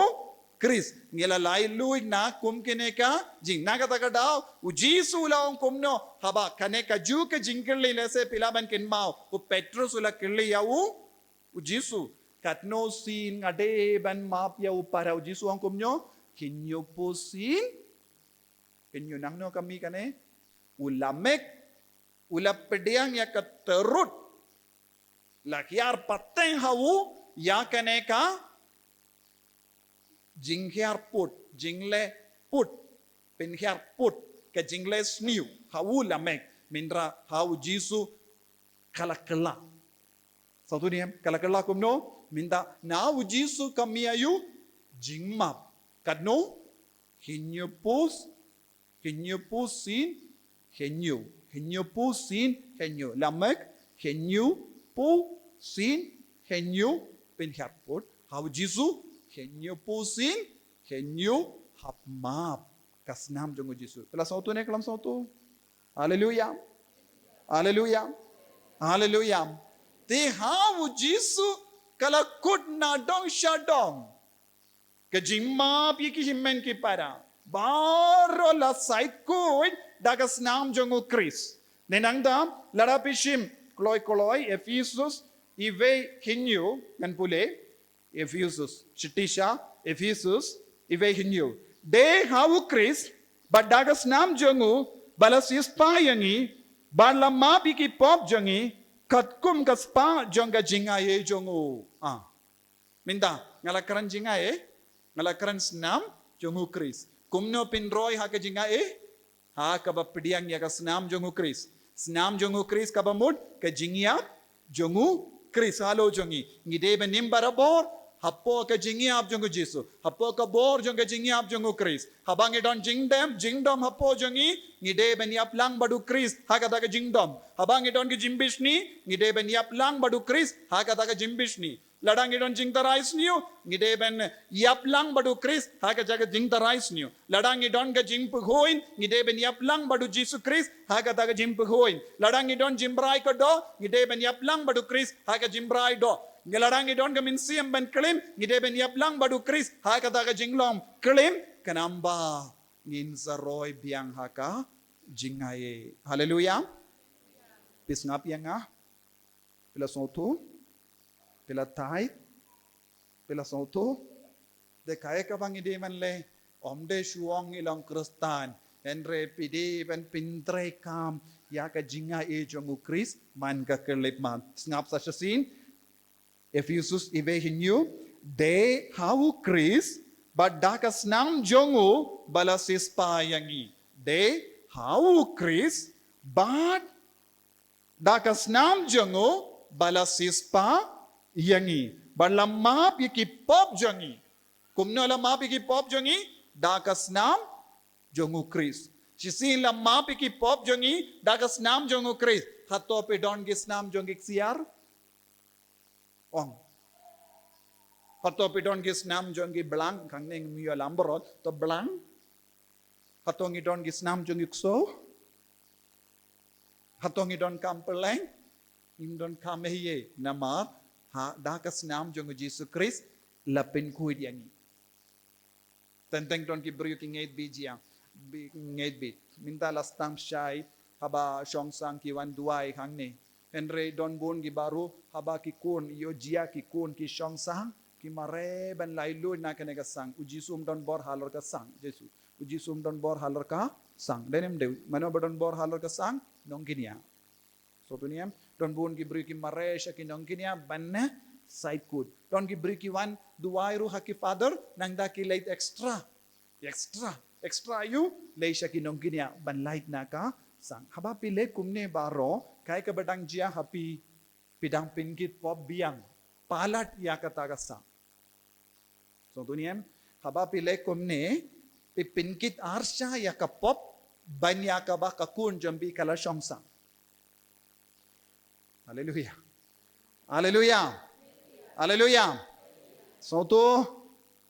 Khrist. Ngi la lait lut na kum kine ka jing. Na kata ka daw, u Jisu u la ong kumno, haba kane kajuh ka jingkylli lehse phi lah ban kynmaw. U Petrus u la kylli ïa u, u Jisu, katno sien nga dei ban map ïa u para? U Jisu u ong kumno? Hynñiew phew sien hynñiew. Nangno ka mih kane? U Lamek u la pdiang ïa ka tyrut. La hiar pateng ha u ïa kane ka jinghiar kput, jingleh kput, pynhiar kput, ka jingleh sniew ha u Lamek, mynta ha u Jisu ka la kylla. Sngewthuh ne em, ka la kylla kumno? Mynta na u Jisu ka mih ïa u jingmap. Katno? Hynñiew phew, hynñiew phew sien hynñiew. Hynñiew phew sien hynñiew. Lamek, hynñiew phew sien hynñiew pynhiar kput. Ha u Jisu, hynñiew phew sien hynñiew hap map. Ka snam jong u Jisu. Phi la sngewthuh ne khlem sngewthuh? Haleluya. Haleluya. Haleluya. Te ha u Jisu ka la kut na dong sha dong ka jingmap ïa ki hynmen ki para. Baroh la sait kut da ka snam jong u Khrist. Nangta, lada phi shim kloi kloi Ephesus, iwei hynñiew, ngan pule. Ephesus, shithi sha Ephesus, iwei hynñiew. Dei ha u Khrist, bad da ka snam jong u, ba la siewspah ïa ngi, bad la map ïa ki pop jong ngi, katkum ka spah jong ka jingai jong u. Ah. Mynta, nga la kren jingai, nga la kren snam jong u Khrist. Kumno pynroi ha ka jingai? Ha kaba pdiang ïa ka snam jong u Khrist. Snam jong u Khrist kaba mut ka jingïap jong u Khrist halor jong ngi. Ngi dei ban im barabor hapoh ka jingïap jong u Jisu, hapoh ka bor jong ka jingïap jong u Khrist. Haba ngi don jingdem, jingdom hapoh jong ngi, ngi dei ban ïap lang bad u Khrist ha kata ka jingdom. Haba ngi don ka jingbishni, ngi dei ban ïap lang bad u Khrist ha kata ka jingbishni. Lada ngi don jingtharai sniew, ngi dei ban ïap lang bad u Khrist ha kata ka jingtharai sniew. Lada ngi don ka jingpyrkhat, ngi dei ban ïap lang bad u Jisu Khrist ha kata ka jingpyrkhat. Lada ngi don jingbrai ka doh, ngi dei ban ïap lang bad u Khrist ha ka jingbrai doh. Ngi lada ngi don ka mynsiem ban klim, ngi dei ban ïap lang bad u Khrist ha kata ka jinglong klim. Khnang ba ngin sa roi biang ha ka jingai. Haleluya. Phi sngap ïa nga? Phi la sngewthuh? Phi la thait? Phi la sngewthuh? Dei kaei kaba ngi dei ban leh? Ym dei shu ong ngi long Khristan, hynrei phi dei ban pyntreikam ïa ka jingai jong u Khrist man ka khyllipmat. Sngap sa shisien. Ephesus iwei hynñiew. Dei ha u Khrist, bad da ka snam jong u ba la siewspah ïa ngi. Dei ha u Khrist, bad da ka snam jong u ba la siewspah ïa ngi, bad la map ïa ki pop jong ngi. Kumno la map ïa ki pop jong ngi? Da ka snam jong u Khrist. Shisien la map ïa ki pop jong ngi da ka snam jong u Khrist. Hato phi don ki snam jong ki ksiar? Ong. Hato phi don ki snam jong ki blang? Kang neng mio lambrot to blang. Hato ngi don ki snam jong ki kso? Hato ngi donkam pylleng? Ngim donkam ei ei, namar ha da ka snam jong u Jisu Khrist la pynkhuid ïa ngi. Teng teng don ki briew ki ngeit bit jia, bi-, ngeit bit. Mynta la sdang shai haba shong sang ki wan duwai hangne. Hynrei don bun ki baroh haba ki khun ïoh jia ki khun ki shong sang, ki mareh ban laitluid na kane ka sang. U Jisu um don bor halor ka sang, Jisu. U Jisu um don bor halor ka sang. Dei ne ym dei? Mano ba don bor halor ka sang? Nongkñia. Sngewthuh ne em? Don bun ki briew ki mareh sha ki nongkñia ban, eh, sait kut. Don ki briew ki wan duwai ruh ha ki father, nangta ki leit extra. Extra. Extra ïa u leit sha ki nongkñia ban lait na ka sang. Haba phi leh kumne baroh, kaei kaba dang jia ha phi? Phi dang pynkit pop biang palat ïa kata ka sang. Sngewthuh ne em? Haba phi leh kumne, phi pynkit arshah ïa ka pop ban ïa kaba ka khun jong phi ka la shong sang. Haleluya. Haleluya. Haleluya. Sngewthuh?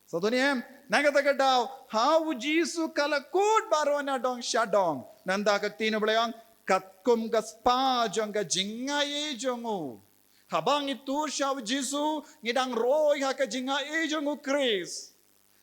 Sngewthuh ne em? Na kata ka daw, ha u Jisu ka la kut baroh nadong shadong. Nangta ka ktien U Blei ong, katkum ka spah jong ka jingai jong u. Haba ngi tur sha u Jisu, ngi dang roi ha ka jingai jong u Khrist.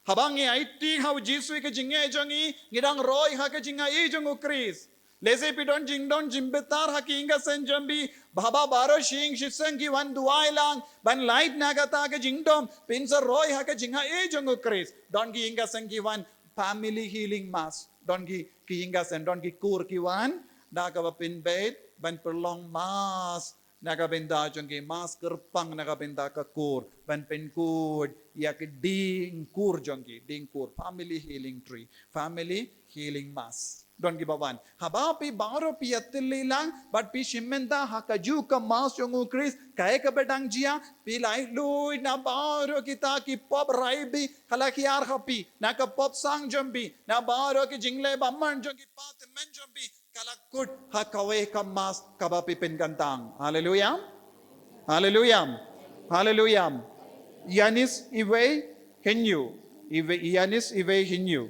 Haba ngi aiti ha u Jisu ïa ka jingai jong ngi, ngi dang roi ha ka jingai jong u Khrist. Lehse phi don jingdon jingbitar ha ki ïing ka seng jong phi, haba baroh shi ïing shi seng ki wan duwai lang ban lait na kata ka jingdom, phin sa roi ha ka jingai jong u Khrist. Don ki ïing ka seng ki wan family healing mass. Don ki, ki ïing ka seng, don ki kur ki wan da kaba pynbeit ban pynlong mass na ka bynta jong ki, mass kyrpang na ka bynta ka kur, ban pynkut ïa ki dieng kur jong ki, dieng kur, family healing tree, family healing mass. Don kiba wan. Haba phi baroh phi ïatylli lang bad phi shim bynta ha kajuh ka mass jong u Khrist, kaei kaba dang jia? Phi laitluid na baroh kita ki pop raibi ka la hiar ha phi, na ka pop sang jong phi, na baroh ki jingleh bymman jong ki pa tymmen jong phi, ka la kut ha kawei ka mass kaba phi pynkyntang. Haleluya. Haleluya. Haleluya. Ïanis iwei hynñiew. Iwei, Ïanis iwei hynñiew.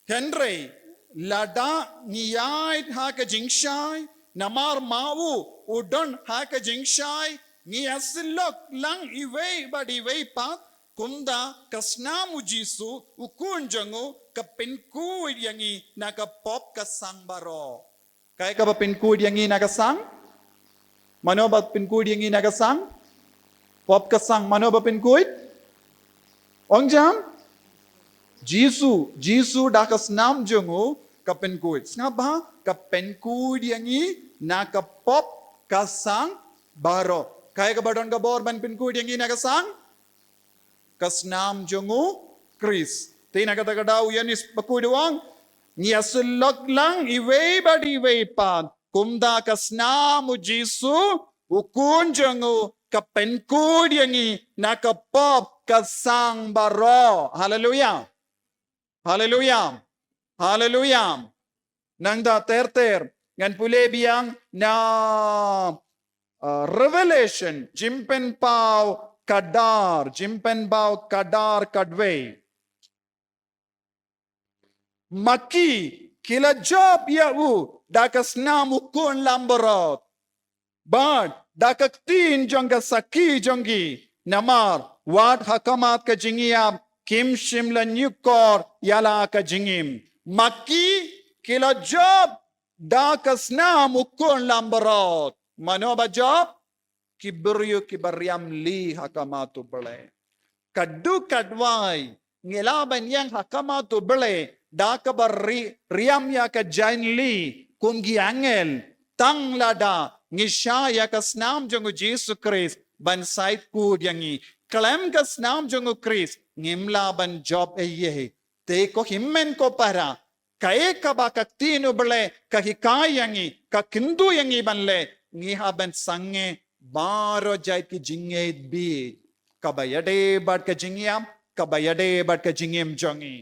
Hynrei lada ngi ïaid ha ka jingshai, namar ma u u don ha ka jingshai, ngi ïasyllok lang iwei bad iwei pat, kumta ka snam u Jisu u khun jong u ka pynkhuid ïa ngi na ka pop ka sang baroh. Kaei kaba pynkhuid ïa ngi na ka sang? Mano ba pynkhuid ïa ngi na ka sang? Pop ka sang mano ba pynkhuid? Ong jam? Jisu, Jisu da ka snam jong u ka pynkhuid. Sngap bha, ka pynkhuid ïa ngi na ka pop ka sang baroh. Kaei kaba don ka bor ban pynkhuid ïa ngi na ka sang? Ka snam jong u Khrist. Te na kata ka daw u Ïoannis bakhuid u ong, ngi ïa sylloh lang iwei bad iwei pat, kumta ka snam u Jisu u khun jong u ka pynkhuid ïa ngi na ka pop ka sang baroh. Haleluia. Haleluia. Haleluia. Nangta ter ter ngan pule biang na, uh, Revelation, Jingpynpaw khatar, Jingpynpaw khatar khatwei. Ma ki, ki la jop ïa u da ka snam u khun langbrot bad da ka ktien jong ka sakhi jong ki, namar wat ha khmat ka jingïap kim shym la ñiewkor ïa la ka jingim. Ma ki, ki la jop da ka snam u khun langbrot. Mano ba jop? Ki briew kiba riam lih ha khmat u Blei. Katto katwei ngi lah ban ïeng ha khmat u Blei da kaba ri-, riam ïa ka jaiñ lih kum ki angel, tang lada ngi shah ïa ka snam jong u Jisu Khrist ban shait khuid ïa ngi. Khlem ka snam jong u Khrist ngim lah ban jop ei ei. Te ko hynmen ko para, kaei kaba ka ktien u Blei ka hikai ïa ngi, ka kyntu ïa ngi ban leh, ngi hap ban sangeh baroh jait ki jingngeit bieit, kaba ïadei bad ka jingïap, kaba ïadei bad ka jingim jong ngi,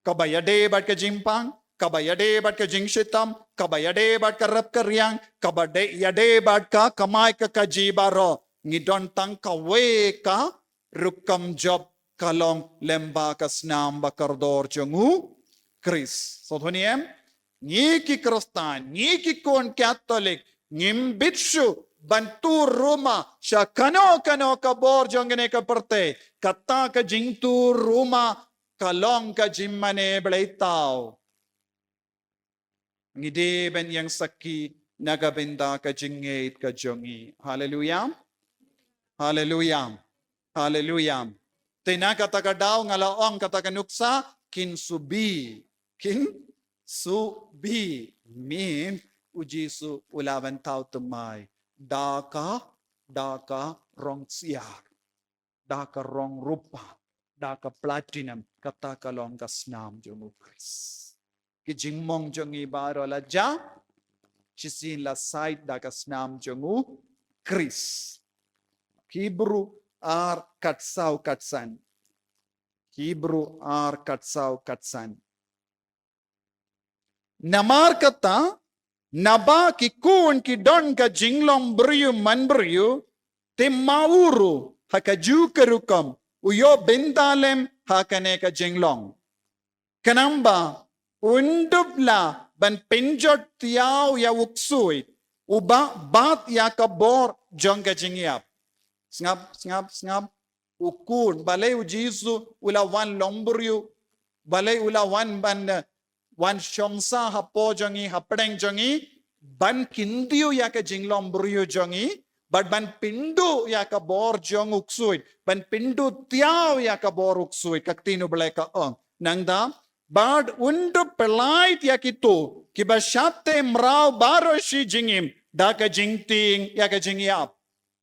kaba ïadei bad ka jingpang, kaba ïadei bad ka jingshitom, kaba ïadei bad ka rep ka riang, kaba dei ïadei bad ka kamai ka kajih baroh. Ngi don tang kawei ka rukom jop, ka long lyngba ka snam ba kordor jong u Khrist. Sngewthuh ne em? Ngi ki Khristan, ngi ki khun Katholik, ngim bit shuh ban tur ruma sha kano kano ka bor jong kane ka pyrthei. Kata ka jingtur ruma ka long ka jingmane bleitaw. Ngi dei ban ïeng sakhi na ka bynta ka jingngeit ka jong ngi. Haleluia. Haleluia. Haleluia. Te na kata ka daw nga la ong kata ka nuksa, kynsubi. Kynsubi. Mean u Jisu u la ban thaw thymmai da ka, da ka rong ksiar, da ka rong rupa, da ka platinum, kata ka long ka snam jong u Khrist. Ki jingmong jong ngi baroh la jia, shisien la sait da ka snam jong u Khrist. Hebru ar khatsaw khatsan. Hebru ar khatsaw khatsan. Namar kata, naba ki khun ki don ka jinglong briew man briew, te ma u ruh ha kajuh ka rukom u ïoh bynta lem ha kane ka jinglong. Khnang ba un dup lah ban pynjot thiaw ïa u ksuid uba bat ïa ka bor jong ka jingïap. Sngap, sngap, sngap. U khun, balei u Jisu u la wan long briew, balei u la wan ban, eh, wan shong sah hapoh jong ngi, hapdeng jong ngi, ban kyntiew ïa ka jinglong briew jong ngi, bad ban pynduh ïa ka bor jong u ksuid, ban pynduh thiaw ïa ka bor u ksuid, ka ktien u Blei ka ong. Nangta, bad un dup pyllait ïa kito kiba shah tei mraw baroh shi jingim da ka jingtieng ïa ka jingïap.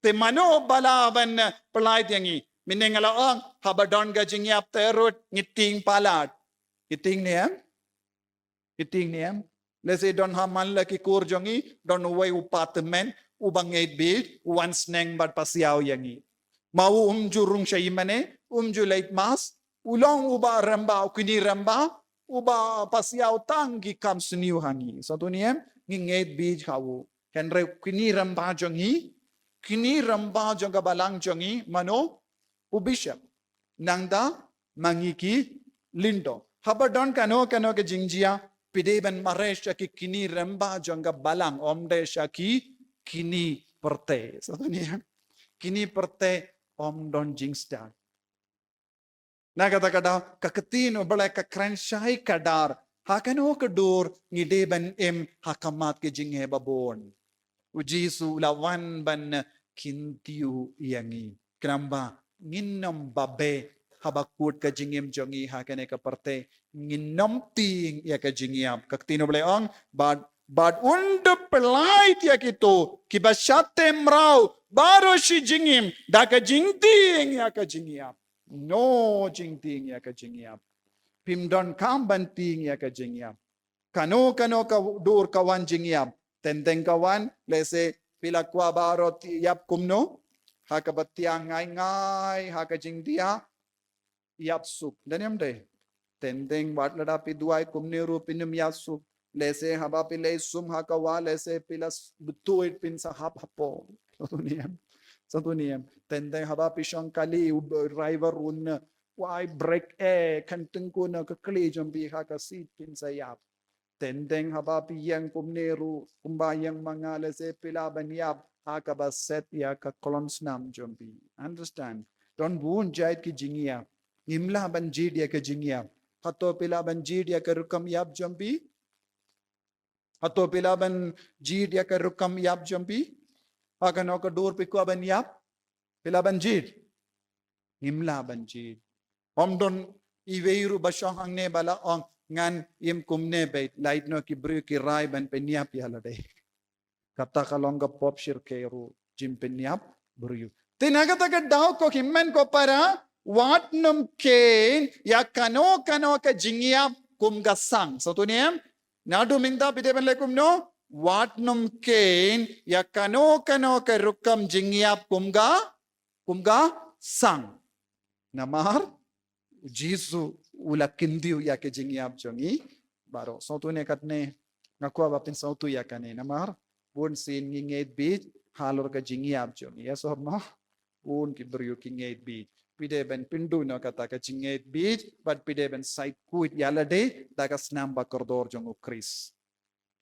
Te mano ba lah ban, eh, pyllait ïa ngi? Mynne nga la ong, haba don ka jingïap te ruh ngi tieng palat. Ngi tieng ne em? Ngi tieng ne em? Lehse don ha man la ki kur jong ngi, don uwei u patmen, uba ngeit bieit, u wan sneng bad pasiaw ïa ngi. Ma u um ju rung sha ïingmane, um ju leit mass, u long uba rem bha, u kñi rem bha, uba pasiaw tang ki kam sniew ha ngi. Sngewthuh ne em? Ngi ngeit bieit ha u. Hynrei u kñi rem bha jong ngi, kñi rem bha jong ka balang jong ngi, mano? U bishop. Nangta ma ngi ki lyngdoh. Haba don kano kano ka jingjia, phi dei ban mareh sha ki kñi rem bha jong ka balang, ym dei sha ki kñi pyrthei. Sngewthuh ne em? Kñi pyrthei ym don jingstad. Na kata ka daw, ka ktien u Blei ka kren shai khadar, ha kano ka dur ngi dei ban im ha khmat ki jingeh babun. U Jisu u la wan ban kyntiew ïa ngi. Khnang ba ngin ym babe haba kut ka jingim jong ngi ha kane ka pyrthei, ngin ym tieng ïa ka jingïap. Ka ktien U Blei ong, bad, bad un da pyllait ïa kito kiba shah teh mraw baroh shi jingim da ka jingtieng ïa ka jingïap. No jingtieng ïa ka jingïap. Phim donkam ban tieng ïa ka jingïap. Kano kano ka dur ka wan jingïap. Teng teng ka wan, lehse phi la kwah baroh ïap kumno. Ha kaba tieng ngai ngai ha ka jingdiah, ïap suk. Dang ym dei. Teng teng wat lada phi duwai kumne ruh phin ym ïap suk. Lehse haba phi leit sum ha ka wah, lehse phi la s-, betuid phin sa hap hapoh. Satu niam. Satu niam. Teng teng haba phi shong kali u b-, driver ruh na, wai brake eh, kan tengku na ka kali jong phi ha ka seat phin sa ïap. Teng teng haba phi ïeng kumne ruh, kumba ïeng ma nga, lehse phi lah ban ïap ha kaba set ïa ka klong snam jong phi. Understand? Don bun jait ki jingïap. Ngim lah ban jied ïa ka jingïap. Hato phi lah ban jied ïa ka rukom ïap jong phi? Hato phi lah ban jied ïa ka rukom ïap jong phi? Ha kano ka dur phi kwah ban ïap? Phi lah ban jied? Ngim lah ban jied. Ym don iwei ruh ba shong hangne ba la ong ngan im kumne beit, lait noh ki briew ki rai ban pynïap ïa lade. Kata ka long ka pop shyrkhei ruh, jingpynïap briew. Te na kata ka daw ko hynmen ko para, wat nym kheiñ ïa kano kano ka jingïap kum ka sang. Sngewthuh ne em? Naduh mynta phi dei ban leh kumno? Wat nym kheiñ ïa kano kano ka rukom jingïap kum ka, kum ka sang. Namar Jisu u la kyntiew ïa ka jingïap jong ngi baroh. Sngewthuh ne katne, nga kwah ba phin sngewthuh ïa kane. Namar bun sien ngi ngeit beit halor ka jingïap jong ngi. Yes or no? Bun ki briew ki ngeit beit. Phi dei ban pynduh noh kata ka jingngeit beit bad phi dei ban sait khuid ïa lade da ka snam ba kordor jong U Khrist.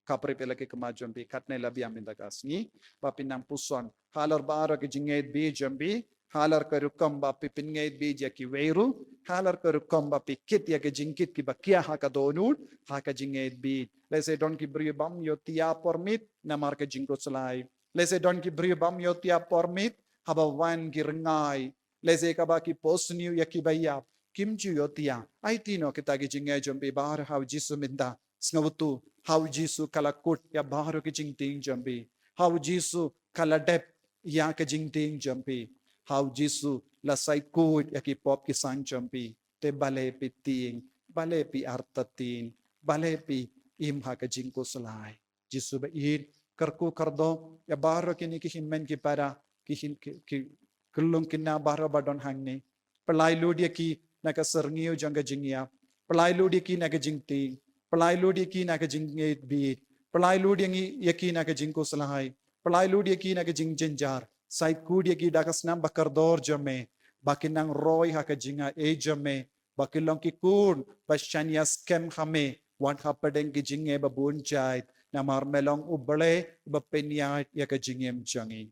Khapri phi la ki khmat jong phi, katne la biang mynta ka sngi ba phin nang puson halor baroh ka jingngeit beit jong phi, halor ka rukom ba phi pynngeit beit ïa kiwei ruh, halor ka rukom ba phi kit ïa ka jingkit kiba khia ha ka dohnud ha ka jingngeit beit. Lehse don ki briew bym ïoh ïa por miet namar ka jingkhuslai. Lehse don ki briew bym ïoh ïa por miet haba wan ki ryngai. Lehse kaba ki pos sniew ïa kiba ïap. Kim ju ïoh ïa. Aiti noh kita ki jingngeit jong phi baroh ha U Jisu mynta. Sngewthuh, ha U Jisu ka la kut ïa baroh ki jingtieng jong phi. Ha U Jisu ka la dep ïa ka jingtieng jong phi. Ha U Jisu la sait khuid ïa ki pop ki sang jong phi. Te balei phi tieng, balei phi artatien, balei phi im ha ka jingkhuslai. Jisu ba ïeit, kyrkhu kyrdoh ïa baroh kine ki hynmen ki para, ki hyn-, ki, ki, ki long ki khynnah baroh ba don hangne. Pynlait lut ïa ki na ka syrngiew jong ka jingïap. Pynlait lut ïa ki na ka jingtieng. Pynlait lut ïa ki na ka jingngeit beit. Pynlait lut ïa ngi, ïa ki na ka jingkhuslai. Pynlait lut ïa ki na ka jingjynjar. Sait khuid ïa ki da ka snam ba kordor jong me. Ba kin nang roi ha ka jingaiei jong me. Ba kin long ki khun ba shaniah skhem ha me. Wat hapdeng ki jingeh ba bun jait. Namar me long U Blei ba pynïaid ïa ka jingim jong ngi.